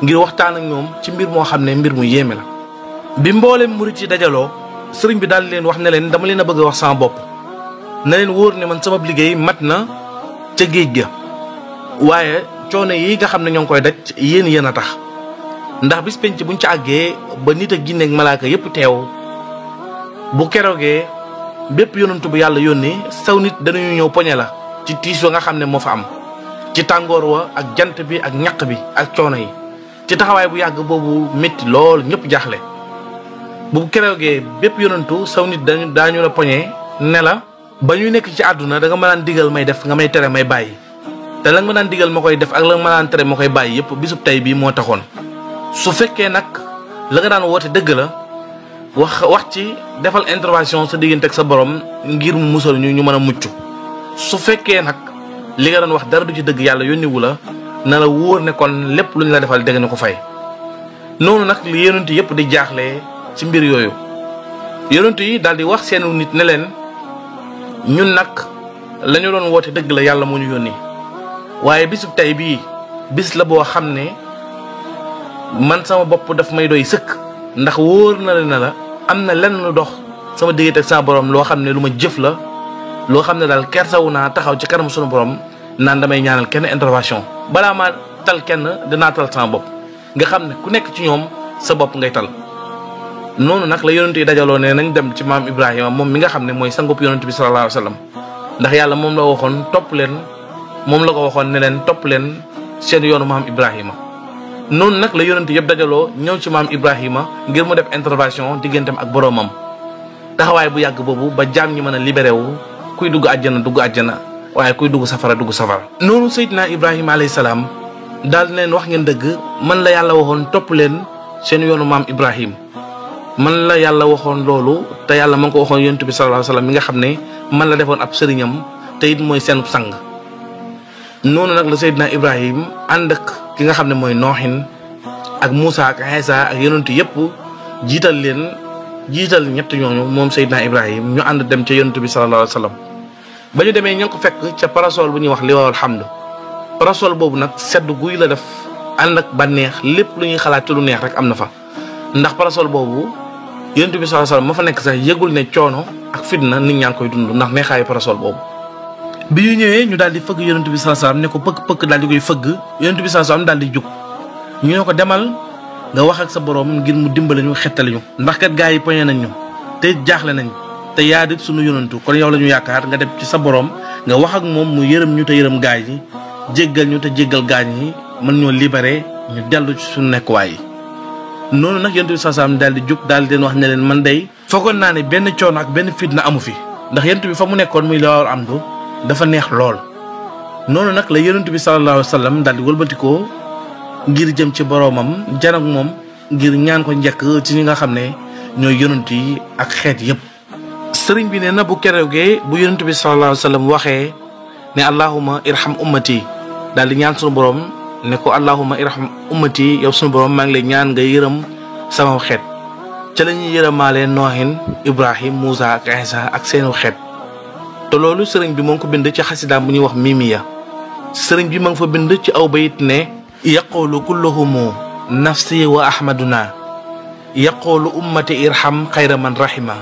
ngir waxtaan ak ñoom ci mbir moo xam ne mbir mu yéeme la. bi mboolem murit yi dajaloo sëriñ bi daal leen wax ne leen dama leen a bëgg a wax sama bopp na leen wóor ne man sama liggéey mat na ca géej ga waaye coono yi nga xam ne ñoo ngi koy daj yéen a tax ndax bis penc buñ ca àggee ba nit ak jinne ak malaaka yëpp teew bu keroogee bépp yonantu bu yàlla yónni saw nit danañu ñëw poñe la ci tiis wa nga xam ne moo fa am ci tàngoor wa ak jant bi ak ñaq bi ak coono yi ci taxawaay bu yàgg boobu métti lool ñëpp jaaxle bu keroogee bépp yonantu saw nit daañu la poñe ne la ba ñuy nekk ci àdduna da nga ma daan digal may def nga may tere may bàyyi te la nga ma daan digal ma koy def ak la nga ma daan tere ma koy bàyyi yépp bisub tey bii moo taxoon su fekkee nag la nga daan woote dëgg la wax ci defal intervention sa diggante ak sa borom ngir mu musal ñu mën a mucc su fekkee nag li nga doon wax dara du ci dëgg yàlla yónniwu la na la wóor ne kon lépp lu ñu la defal dégg na ko fay noonu nag li yonent yépp di jaaxlee ci mbir yooyu yonent yi daal di wax seenu nit ne leen ñun nag la ñu doon woote dëgg la yàlla moo ñu yónni waaye bisub tey bii bis la boo xam ne man sama bopp daf may doy sëkk ndax wóor na la am na lenn lu dox sama diggante ak sama borom loo xam ne lu ma jëf la loo xam ne daal kersawu naa taxaw ci kanam sunu borom naan damay ñaanal kenn intervention balaa maa tal kenn dinaa tal sama bopp nga xam ne ku nekk ci ñoom sa bopp ngay tal noonu nag la yonent yi dajaloo ne nañ dem ci maam Ibrahima moom mi nga xam ne mooy sangub yonent bi sallallahu alayhi wa sallam ndax yàlla moom la waxoon topp leen moom la ko waxoon ne leen topp leen seen yoonu maam Ibrahima noonu nag la yonent yëpp dajaloo ñëw ci maam Ibrahima ngir mu def intervention digganteem ak boroomam taxawaay bu yàgg boobu ba jaam ñi mën a libéré wu kuy dugg àjjana waaye kuy dugg safara. noonu Seydina Ibrahima alayhi salaam daal di leen wax ngeen dëgg man la yàlla waxoon topp leen seen yoonu maam Ibrahima man la yàlla waxoon loolu te yàlla ma ngi ko waxoon yonent bi sallallahu alayhi wa sallam mi nga xam ne man la defoon ab sëriñam te it mooy seen sang. noonu nag la Seydina Ibrahima ànd ak ki nga xam ne mooy Noohin ak Muusa ak Iisa ak yonent yëpp jiital ñett ñooñu moom Seydina Ibrahima ñu ànd dem ca yonent bi sallallahu alayhi wa sallam. ba ñu demee ña ngi ko fekk ca parasol bu ñuy wax liwaawul hamd parasol boobu nag sedd guy la def ànd ak bànneex lépp lu ñuy xalaat ci lu neex rek am na fa ndax parasol boobu yonent bi sallallahu alayhi wa sallam ma fa nekk sax yëgul ne coono ak fitna nit ñaa ngi koy dund ndax neexaayu parasol boobu. bi ñu ñëwee ñu daal di fëgg yonent bi sallallahu alayhi wa sallam ne ko pëkk daal di koy fëgg yonent bi sallallahu alayhi wa sallam daal di jug ñu ne ko demal nga wax ak sa borom ngir mu dimbali ñu xettali ñu ndax kat gaa yi poñe nañ ñu te jaaxle nañ te yaa di sunu yonantu kon yow la ñu yaakaar nga dem ci sa borom nga wax ak moom mu yërëm ñu te yërëm gaay yi jéggal ñu te jéggal gaañ yi mën ñoo libéré ñu dellu ci suñu nekkuwaay yi. noonu nag yonent bi sallallahu alayhi wa sallam daal di jug daal di leen wax ne leen man day foogoon naa ne benn coono ak benn fitna amu fi ndax yonent bi fa mu nekkoon muy la war am dafa neex lool. noonu nag la yonent bi sallallahu alayhi wa sallam daal di wëlbatikoo ngir jëm ci boroomam jan ak moom ngir ñaan ko njëkk ci ñi nga xam ne ñooy yonent yi ak xeet yépp. sëriñ bi nee na bu keroogee bu yonent bi sallallahu alayhi wa sallam waxee ne allahumma irham ummati daal di ñaan sunu borom ne ko allahumma irham ummati yow sunu borom maa ngi lay ñaan nga yërëm sama xeet ca la ñuy yërëmaale Noohin Ibrahim Muusa ak Iisa ak seenu xeet. te loolu sëriñ bi moo ngi ko bind ci xasidaam bu ñuy wax mimiya sëriñ bi ma ngi fa bind ci aw bayit ne yaqulu kulluhumu nafsi wa ahmaduna yaqulu ummati irham xayra man rahima.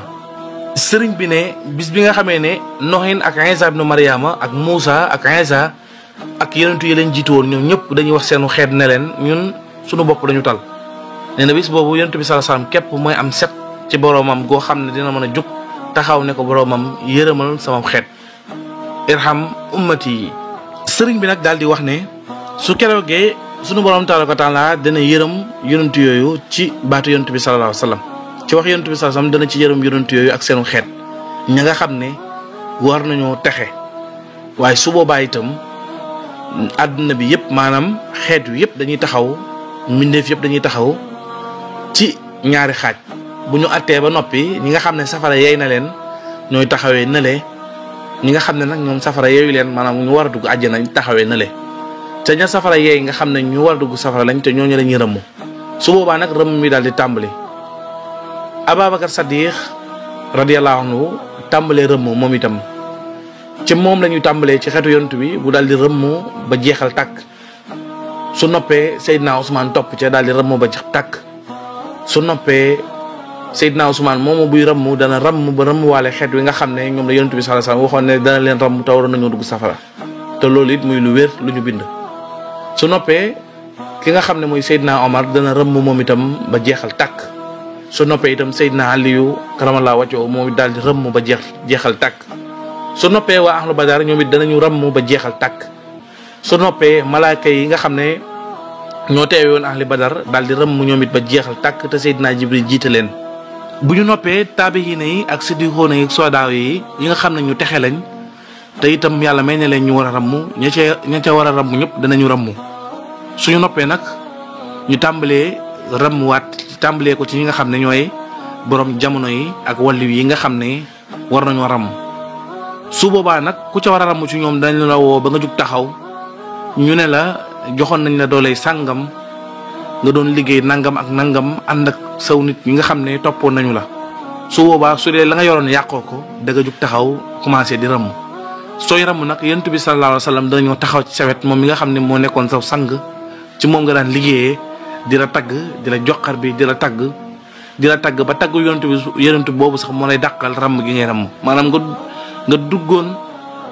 sëriñ bi ne bis bi nga xamee ne Noohin ak Iisa ibnu Maryama ak Muusa ak Iisa ak yonentu yi leen jiitu woon ñoom ñëpp dañuy wax seenu xeet ne leen ñun suñu bopp dañu tal. nee na bis boobu yonent bi sallallahu alayhi wasallam képp mooy am set ci boroomam goo xam ne dina mën a jóg taxaw ne ko boroomam yërëmal sama xeet irham ummati yi. sëriñ bi nag daal di wax ne su keroogee sunu borom tabaaraka wa taala dana yërëm yonentu yooyu ci baatu yonent bi sallallahu alayhi wasallam ci wax yonent bi sallallahu alayhi wasallam dana ci yërëm yonentu yooyu ak seenu xeet ña nga xam ne war nañoo texe waaye su boobaa itam àdduna bi yëpp maanaam xeet wi yëpp dañuy taxaw mbindeef yëpp dañuy taxaw ci ñaari xaaj bu ñu attee ba noppi ñi nga xam ne safara yeey na leen ñooy taxawee nële ñi nga xam ne nag ñoom safara yeeyu leen maanaam ñu war a dugg àjjana taxawee nële te ña safara yeey nga xam ne ñu war a dugg safara lañ te ñooñu la ñuy rëmm su boobaa nag rëmm mi daal di tàmbali. Ababacar Saddiq radiyallahu anhu tàmbalee rëmm moom itam ci moom la ñuy tàmbalee ci xeetu yonent bi bu daal di rëmm ba jeexal tàkk su noppee Seydina Ousmane topp ca daal di rëmm ba jeex tàkk su noppee Seydina Ousmane moomu buy rëmm dana rëmm ba rëmm waale xeet wi nga xam ne ñoom la yonent bi sallallahu alayhi wasallam waxoon ne dana leen rëmm te waroon nañoo dugg safara te loolu it muy lu wér lu ñu bind. su noppee ki nga xam ne mooy Seydina Omar dana rëmm moom itam ba jeexal tàkk su noppee itam Seydina Aliyu karamallahu wajhahu moom it daal di rëmm ba jeexal tàkk su noppee waa ahlu badar ñoom it danañu rëmm ba jeexal tàkk su noppee malaaka yi nga xam ne ñoo teewe woon ahli badar daal di rëmm ñoom it ba jeexal tàkk te Seydina Jibril jiite leen bu ñu noppee taabihiina yi ak siddiqoona yi ak soodaaw yi nga xam ne ñu texe lañ te itam yàlla may ne leen ñu war a ràmm ña ca war a ràmm ñëpp danañu ràmm suñu noppee nag ñu tàmbalee tàmbalee ko ci ñi nga xam ne ñooy borom jamono yi ak wàllu yi nga xam ne war nañoo ràmm su boobaa nag ku ca war a ràmm ci ñoom dañ la woo ba nga jug taxaw ñu ne la joxoon nañ la dooley sàngam nga doon liggéey nangam ak nangam ànd ak saw nit ñi nga xam ne toppoon nañu la su boobaa su dee la nga yoroon yàqoo ko da nga jug taxaw commencé di ràmm sooy ràmm nag yonent bi sallallahu alayhi wa sallam danañoo taxaw ci sawet moom mi nga xam ne moo nekkoon saw sang ci moom nga daan liggéeyee di la tagg di la joxar bi di la tagg ba tagg yonent boobu sax moo lay dàqal ràmm gi ngay ràmm maanaam nga duggoon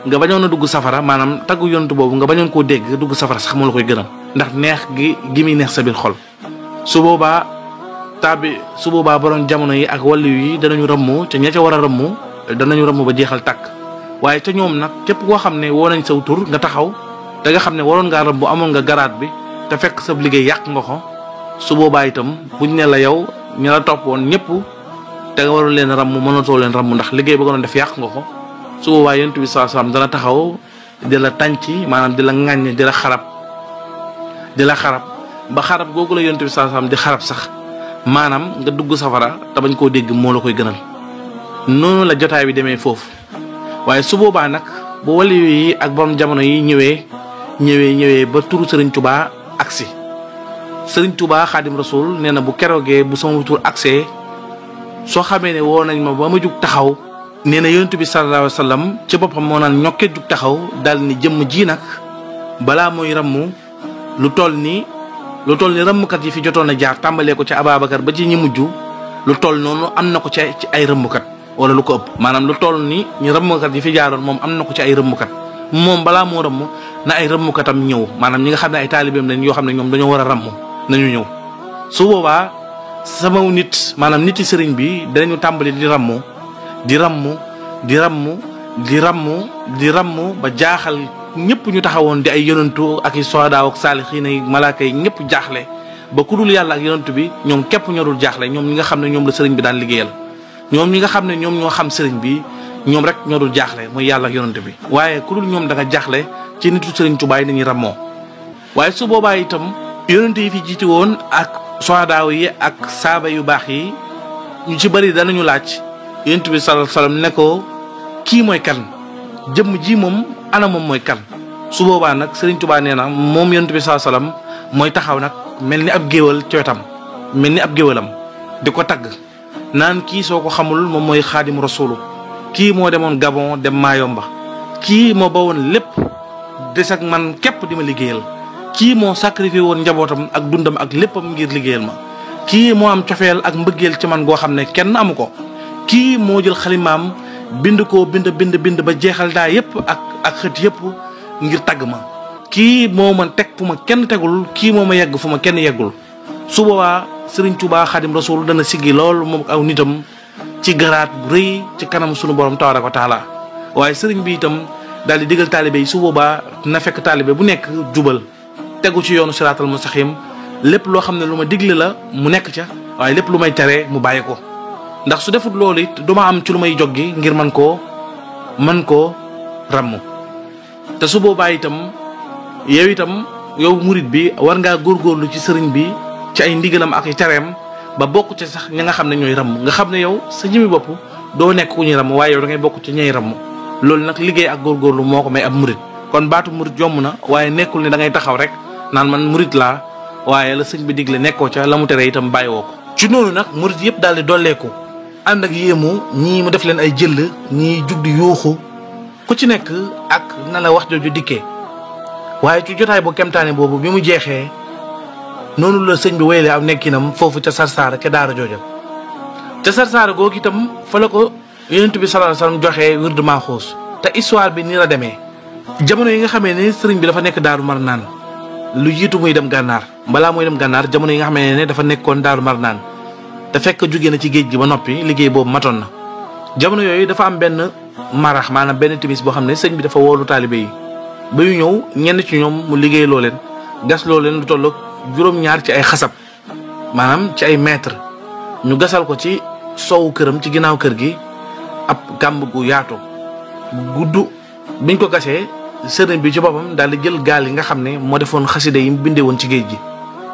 nga bañoon a dugg safara maanaam tagg yonent boobu nga bañoon koo dégg dugg safara sax moo la koy gënal ndax neex gi muy neex sa biir xol su boobaa borom jamono yi ak wàllu yi danañu ràmm ca ña ca war a ràmm danañu ràmm ba jeexal tàkk waaye ca ñoom nag képp koo xam ne woo nañ saw tur nga taxaw te nga xam ne waroon ngaa ràmm amoon nga garaat bi te fekk sa liggéey yàq nga ko su boobaa itam buñ ne la yow ñu la toppoon ñëpp te nga waroon leen ràmm mënatoo leen ràmm ndax liggéey ba nga doon def yàq nga ko su boobaa yonent bi sallallahu alayhi wasallam dana taxaw di la tànc maanaam di la ŋàññ di la xarab ba xarab googu la yonent bi sallallahu alayhi wasallam di xarab sax maanaam nga dugg safara te bañ koo dégg moo la koy gënal noonu la jotaay bi demee foofu waaye su boobaa nag bu wali yi ak borom jamono yi ñëwee ba turu Serigne Touba agsi Serigne Touba Xaadim Rasul nee na bu keroogee bu sama tur agsee soo xamee ne woo nañ ma ba ma jug taxaw nee na yonent bi sallallahu alayhi wasallam ci boppam moo naan ñokkee jug taxaw daal ni jëmm ji nag balaa mooy ràmm lu toll ni rëmmkat yi fi jotoon a jaar tàmbalee ko ci Ababacar ba ci ñi mujj lu toll noonu am na ko ci ay rëmmkat wala lu ko ëpp maanaam lu toll ni ñu rëmmkat yi fi jaaroon moom am na ko ci ay rëmmkat moom balaa moo rëmm na ay rëmmkatam ñëw maanaam ñi nga xam ne ay taalibeem lañ yoo xam ne ñoom dañoo war a ràmm nañu ñëw su boobaa sama nit maanaam niti sëriñ bi danañu tàmbali di ràmm ba jaaxal ñëpp ñu taxawoon di ay yonantu ak i soodaaw ak saalixiina yi malaaka yi ñëpp jaaxle ba ku dul yàlla ak yonantu bi ñoom képp ñoo dul jaaxle ñoom ñi nga xam ne ñoom la sëriñ bi daan liggéeyal ñoom ñi nga xam ne ñoom ñoo xam sëriñ bi ñoom rek ñoo dul jaaxle mooy yàlla ak yonantu bi waaye ku dul ñoom da nga jaaxle ci nitu sëriñ Tuubaa yi nañuy ràmmoo waaye su boobaa itam yonantu yi fi jiiti woon ak soodaaw yi ak saaba yu baax yi ñu ci bëri danañu laaj yonantu bi sallallahu alayhi wasallam ne ko kii mooy kan jëmm ji moom ana moom mooy kan su boobaa nag Serigne Touba nee na moom yonent bi sallallahu alayhi wasallam mooy taxaw nag mel ni ab géwal ci wetam mel ni ab géwalam di ko tagg naan kii soo ko xamul moom mooy xaadim rasulu kii moo demoon Gabon dem Mayomba kii moo bawoon lépp des ak man képp di ma liggéeyal kii moo sacrifié woon njabootam ak dundam ak léppam ngir liggéeyal ma kii moo am cofeel ak mbëggeel ci man goo xam ne kenn amu ko kii moo jël xalimaam bind ba jeexal daa yëpp ak xët yëpp ngir tagg ma kii moo ma teg fu ma kenn tegul kii moo ma yegg fu ma kenn yeggul su boobaa Serigne Touba Xaadim Rasul dana siggi lool moom aw nitam ci garaat bu rëy ci kanam sunu borom tabaaraka wa taala waaye Serigne bi itam daal di digal taalibe yi su boobaa na fekk taalibe bu nekk jubal tegu ci yoonu siraatal mustaqiim lépp loo xam ne lu ma digle la mu nekk ca waaye lépp lu may tere mu bàyyi ko ndax su defut loolu it duma am ci lu may joggi ngir man koo ràmm te su boobaa itam yow murit bi war ngaa góorgóorlu ci sëriñ bi ci ay ndigalam ak i tereem ba bokk ci sax ña nga xam ne ñooy ràmm nga xam ne yow sa jëmi bopp doo nekk ku ñuy ràmm waaye yow da ngay bokk ci ñay ràmm loolu nag liggéey ak góorgóorlu moo ko may ab murit kon baatu murit yomb na waaye nekkul ne da ngay taxaw rek naan man murit laa waaye la sëñ bi digle nekkoo ca la mu tere itam bàyyiwoo ko ci noonu nag murit yëpp daal di dolleeku ànd ak yéemu ñii mu def leen ay jëll ñii jug di yuuxu ku ci nekk ak na la wax jooju dikkee waaye ci jotaay bu kemtaane boobu bi mu jeexee noonu la sëñ bi wéyle am nekkinam foofu ca Sarsara ca daara jooja ca Sarsara googu itam fa la ko yonent bi sallallahu alayhi wasallam joxee wird Maaxuus te histoire bi nii la demee jamono yi nga xamee ne sëriñ bi dafa nekk Daaru Marnaan lu jiitu muy dem gànnaar balaa muy dem gànnaar jamono yi nga xamee ne dafa nekkoon Daaru Marnaan te fekk jóge na ci géej gi ba noppi liggéey boobu matoon na. jamono yooyu dafa am benn marax maanaam benn timis boo xam ne sëñ bi dafa woolu taalibe yi ba yu ñëw ñenn ci ñoom mu liggéey loo leen gas loo leen lu tolloog juróom-ñaar ci ay xasab maanaam ci ay mètre ñu gasal ko ci sowu këram ci ginnaaw kër gi ab kàmb gu yaatu gudd. biñ ko gasee sëriñ bi ci boppam daal di jël gaal yi nga xam ne moo defoon xasida yi mu bindee woon ci géej gi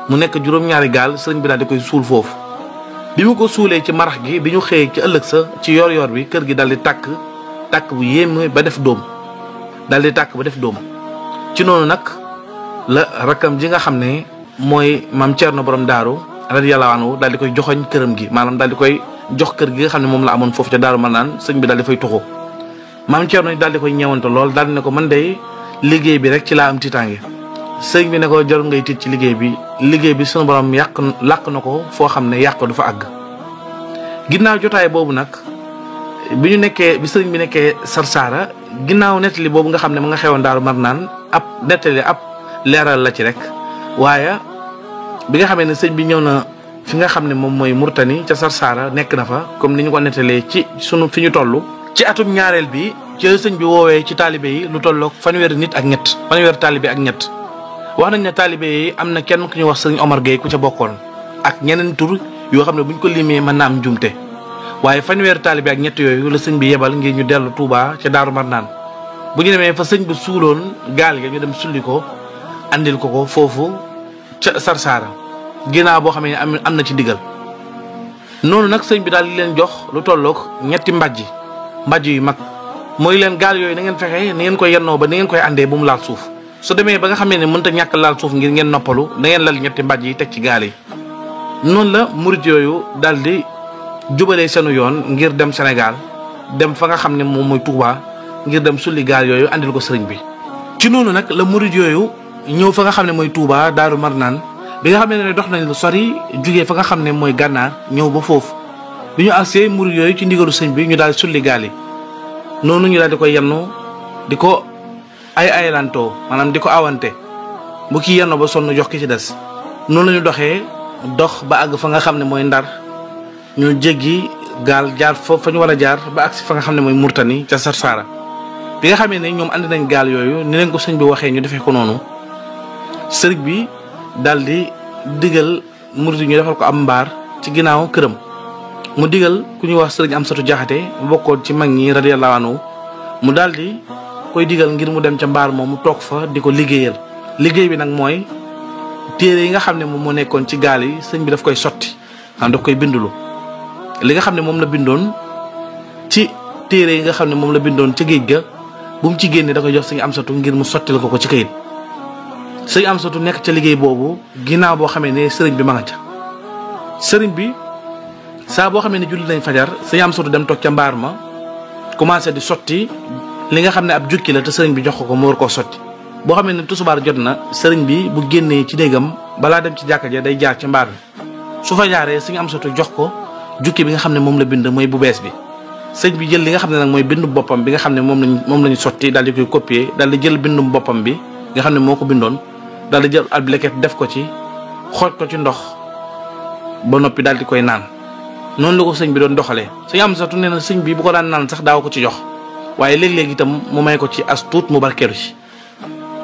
mu nekk juróom-ñaari gaal sëriñ bi daal di koy suul foofu. bi mu ko suulee ci marax gi bi ñu xëyee ci ëllëg sa ci yor-yor bi kër gi daal di tàkk bu yéeme ba def dóom daal di tàkk ba def dóom. ci noonu nag la rakkam ji nga xam ne mooy maam Thierno borom daaru radiyallahu anhu daal di koy joxoñ këram gi maanaam daal di koy jox kër gi nga xam ne moom la amoon foofu ca daaru Marnaan sëñ bi daal di fay tuxu. maam Thierno daal di koy ñeewante lool daal di ne ko man day liggéey bi rek ci laa am tiitaange. sëñ bi ne ko jarul ngay tiit ci liggéey bi sunu borom làq na ko foo xam ne yàq du fa àgg. ginnaaw jotaay boobu nag bi sëriñ bi nekkee Sarsara ginnaaw nettali boobu nga xam ne ma nga xewoon daaru Marnaan ab nettali ab leeral la ci rek waaye bi nga xamee ne sëñ bi ñëw na fi nga xam ne moom mooy Murtani ca Sarsara nekk na fa comme ni ñu ko nettalee ci sunu fi ñu toll. ci atum ñaareel bi ci sëñ bi woowee ci taalibe yi lu tolloog fanweeri taalibe ak ñett wax nañ ne taalibe yi am na kenn ku ñu wax sëñ Omar Gueye ku ca bokkoon ak ñeneen tur yoo xam ne buñ ko limee mën naa am njumte waaye fanweeri taalibe ak ñett yooyu la sëñ bi yebal ngir ñu dellu Touba ca Daaru Marnaan bu ñu demee fa sëñ bi suuloon gaal ga ñu dem sulli ko andil ko foofu ca Sarsara ginnaaw boo xamee ne am na ci ndigal. noonu nag sëñ bi daal di leen jox lu tolloog ñetti mbàjj yu mag mooy leen gaal yooyu na ngeen fexe na ngeen koy yennoo ba na ngeen koy àndee bu mu laal suuf su demee ba nga xam ne mënta ñàkk laal suuf ngir ngeen noppalu da ngeen lal ñetti mbàjj yi teg ci gaal yi. noonu la murit yooyu daal di jubalee seenu yoon ngir dem Sénégal dem fa nga xam ne moom mooy Touba ngir dem sulli gaal yooyu andil ko sëriñ bi. ci noonu nag la murit yooyu ñëw fa nga xam ne mooy Touba Daaru Marnaan bi nga xam ne dox nañ lu sori jugee fa nga xam ne mooy gànnaar ñëw ba foofu. bi ñu agsee murid yooyu ci ndigalu sëñ bi ñu daal sulli gaal yi noonu ñu daal di ko yennu di ko aylantoo maanaam di ko awante bu kii yenn ba sonn jox ki ci des. noonu la ñu dox ba àgg fa nga xam ne mooy Ndar ñu jéggi gaal jaar fa ñu war a jaar ba àgg si fa nga xam ne mooy Murtani ca Sarsara. bi nga xamee ne ñoom andi nañ gaal yooyu ni leen ko sëñ bi waxee ñu defee ko noonu sëriñ bi daal di digal murid yi ñu defal ko am mbaar ci ginnaaw këram. mu digal ku ñuy wax sëriñ Amsatu Jaxate bokkoon ci mag ñi radiyallahu anhu mu daal di koy digal ngir mu dem ca mbaar moom mu toog fa di ko liggéeyal. liggéey bi nag mooy téere yi nga xam ne moom moo nekkoon ci gaal yi sëñ bi daf koy sotti daf koy bindulu li nga xam ne moom la bindoon ci téere yi nga xam ne moom la bindoon ca géej ga bu mu ci génne da koy jox sëñ Amsatu ngir mu sottil ko ci kayit. sëñ Amsatu nekk ca liggéey boobu ginnaaw boo xamee ne sëriñ bi ma nga ca sëriñ bi. saa boo xamee ne julli nañ fajar sëñ Amsatu dem toog ca mbaar ma commencé di sotti li nga xam ne ab jukki la te sëriñ bi jox ko mu war koo sotti boo xamee ne tusubaar jot na sëriñ bi bu génnee ci néegam balaa dem ci jàkka ja day jaar ci mbaar mi su fa jaaree sëñ Amsatu jox ko jukki bi nga xam ne moom la bind mooy bu bees bi sëñ bi jël li nga xam ne nag mooy bindu boppam bi nga xam ne moom lañu sotti daal di koy copier daal di jël bindum boppam bi nga xam ne moo ko bindoon daal di jël ab leket def ko ci xooj ko ci ndox ba noppi daal di koy naan. noonu la ko sëñ bi doon doxalee sëñ Amsatu nee na sëñ bi bu ko daan naan sax daaw ko ci jox waaye léeg-léeg itam mu may ko ci as tuut mu barkeelu ci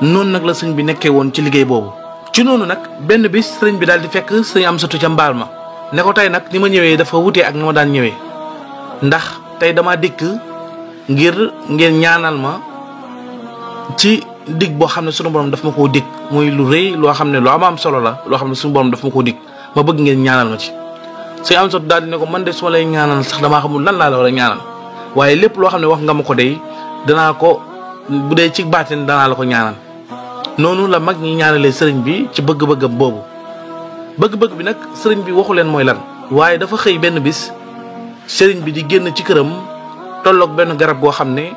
noonu nag la sëñ bi nekkee woon ci liggéey boobu. ci noonu nag benn bis sëñ bi daal di fekk sëñ Amsatu ca mbaar ma ne ko tey nag ni ma ñëwee dafa wutee ak ni ma daan ñëwee ndax tey dama dikk ngir ngeen ñaanal ma ci dig boo xam ne sunu borom daf ma koo dig muy lu rëy loo xam ne lu am solo la loo xam ne sunu borom daf ma koo dig ma bëgg ngeen ñaanal ma ci. sëñ Amsatu daal di ne ko man de su ma lay ñaanal sax damaa xamul lan laa la war a ñaanal waaye lépp loo xam ne wax nga ma ko dey danaa ko bu dee ci baatin danaa la ko ñaanal. noonu la mag ñi ñaanalee sëriñ bi ci bëgg-bëggam boobu bëgg-bëgg bi nag sëriñ bi waxu leen mooy lan waaye dafa xëy benn bis sëriñ bi di génn ci këram tolloog benn garab goo xam ne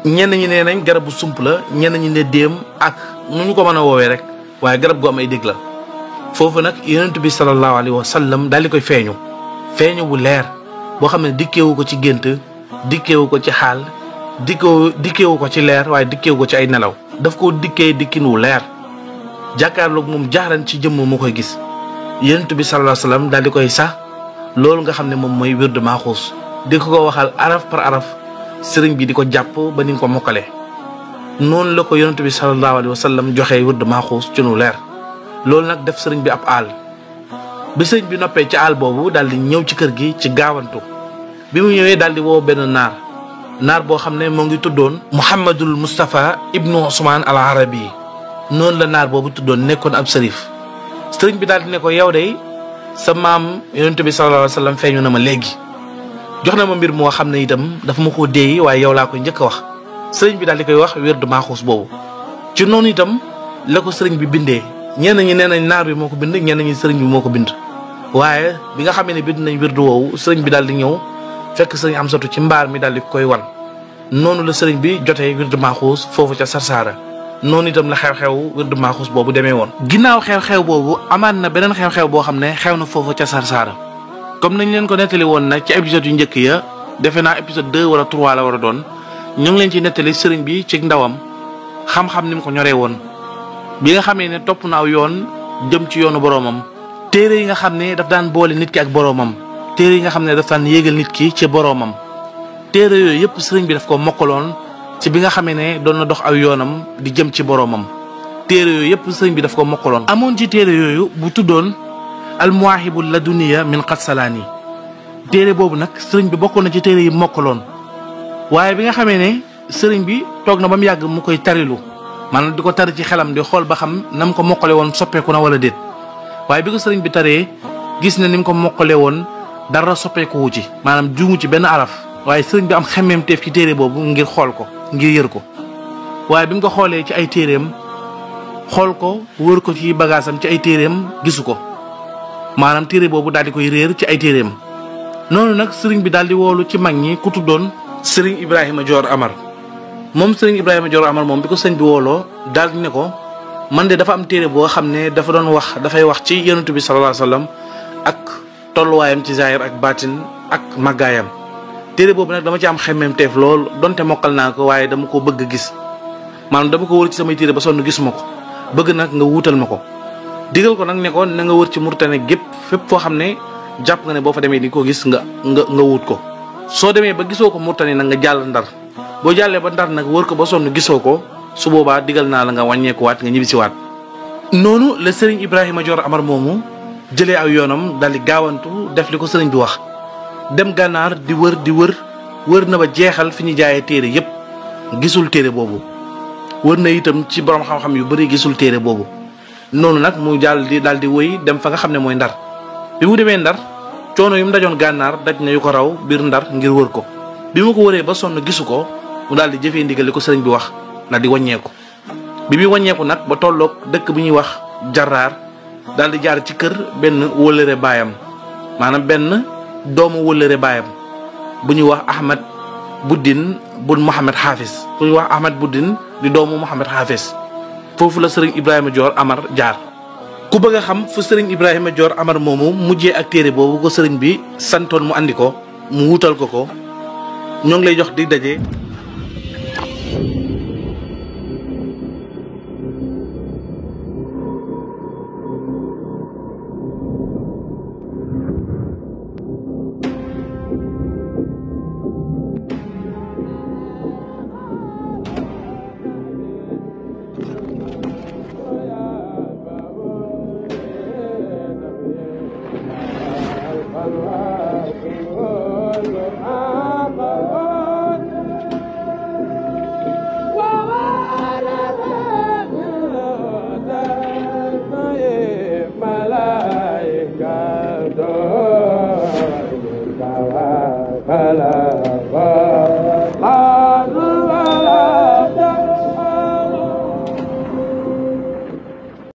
ñenn ñi nee nañ garabu sump la ñenn ñi ne déem ak nu ñu ko mën a woowee rek waaye garab gu am ay dégg la foofu nag yonent bi sallallahu alayhi wa sallam daal di koy feeñu bu leer boo xam ne dikkeewu ko ci gént dikkeewu ko ci xaal dikkeewu ko ci leer waaye dikkeewu ko ci ay nelaw daf ko dikkee dikkin wu leer jàkkaarloog moom jaaran ci jëmm mu koy gis yonent bi sallallahu alayhi wa sallam daal di koy sax loolu nga xam ne moom mooy wird maaxuus di ko waxal araf par araf sëriñ bi di ko jàpp ba ni nga ko mokkale noonu la ko yonent bi sallallahu alayhi wa sallam joxee wird maaxuus ci nu leer loolu nag def sëriñ bi ab aal bi sëriñ bi noppee ci aal boobu daal di ñëw ci kër gi ci gaawantu bi mu ñëwee daal di woo benn naar boo xam ne moo ngi tuddoon Muhammadul Mustafa ibnu Usmaan al Arabi noonu la naar boobu tuddoon nekkoon ab sërif sëriñ bi daal di ne ko yow de sa maam yonent bi sallallahu alayhi wa sallam feeñu na ma léegi jox na ma mbir moo xam ne itam dafa ma koo déey waaye yow laa koy njëkk a wax sëriñ bi daal di koy wax wird maaxuus boobu ci noonu itam la ko sëriñ bi bindee ñenn ñi nee nañ naar bi moo ko bind ñenn ñi sëriñ bi moo ko bind waaye bi nga xamee ne bind nañ wird woowu sëriñ bi daal di ñëw fekk sëriñ Amsatu ci mbaar mi daal di koy wan noonu la sëriñ bi jotee wird maaxuus foofu ca Sarsara noonu itam la xew-xew wird maaxuus boobu demee woon. ginnaaw xew-xew boobu amaat na beneen xew-xew boo xam ne xew na foofu ca Sarsara comme nañ leen ko nettali woon nag ci épisode yu njëkk ya defe naa épisode 2 wala 3 la war a doon ñu ngi leen ci nettali sëriñ bi ci ndawam xam-xam ni mu ko ñoree woon bi nga xamee ne topp na aw yoon jëm ci yoonu boroomam téere yi nga xam ne daf daan boole nit ki ak boroomam téere yi nga xam ne daf daan yéegal nit ki ci boroomam téere yooyu yëpp sëriñ bi daf ko mokkaloon ci bi nga xamee ne doon na dox aw yoonam di jëm ci boroomam téere yooyu yëpp sëriñ bi daf ko mokkaloon amoon ci téere yooyu bu tuddoon almuwaahibu laduniya min qatsalaani téere boobu nag sëriñ bi bokkoon na ci téere yi mokkaloon waaye bi nga xamee ne sëriñ bi toog na ba mu yàgg mu koy tarilu maanaam di ko tari ci xelam di xool ba xam na mu ko mokkale woon soppeeku na wala déet waaye bi ko sëriñ bi taree gis na ni mu ko mokkale woon dara soppeekuwu ci maanaam juumu ci benn araf waaye sëriñ bi am xemmeem teef ci téere boobu ngir xool ko ngir yër ko waaye bi mu ko xoolee ci ay téereem xool ko wër ko ci bagaasam ci ay téereem gisu ko maanaam téere boobu daal di koy réer ci ay téereem noonu nag sëriñ bi daal di woolu ci mag ñi ku tuddoon sëriñ Ibrahima Dior Amar moom sëriñ Ibrahima Dior Amar moom bi ko sëñ bi wooloo daal di ne ko man de dafa am téere boo xam ne dafa doon wax dafay wax ci yonent bi sallallahu alayhi wasallam ak tolluwaayam ci zahir ak baatin ak màggaayam téere boobu nag dama ci am xemmeem teef lool donte mokkal naa ko waaye dama ko bëgg gis maanaam dama ko wër ci samay téere ba sonn gisuma ko bëgg nag nga wuutal ma ko digal ko nag ne ko na nga wër ci Mauritanie gépp fépp foo xam ne jàpp nga ne boo fa demee di ko gis nga wut ko soo demee ba gisoo ko Mauritanie nag nga jàll Ndar boo jàllee ba Ndar nag wër ko ba sonn gisoo ko su boobaa digal naa la nga wàññeekuwaat nga ñibbisiwaat noonu la sëriñ Ibrahima Dior Amar moomu jëlee aw yoonam daal di gaawantu def li ko sëriñ bi wax dem gànnaar di wër na ba jeexal fi ñu jaayee téere yépp gisul téere boobu wër na itam ci borom xam-xam yu bari gisul téere boobu noonu nag mu daal di wëy dem fa nga xam ne mooy Ndar bi mu demee Ndar coono yu mu dajoon gànnaar daj na yu ko raw biir Ndar ngir wër ko bi mu ko wëree ba sonn gisu ko mu daal di jëfee ndigal li ko sëriñ bi wax daal di wàññeeku bi muy wàññeeku nag ba tolloog dëkk bu ñuy wax Jarraar daal di jaar ci kër benn wëllëre baayam maanaam benn doomu wëllëre baayam bu ñuy wax Ahmad Buddin bun Mohamed Hafiz bu ñuy wax Ahmad Buddin di doomu Mohamed Hafiz foofu la sëriñ Ibrahima Dior Amar jaar ku bëgg a xam fu sëriñ Ibrahima Dior Amar moomu mujjee ak téere boobu ko sëriñ bi santoon mu andi ko mu wutal ko ñoo ngi lay jox di daje. Bala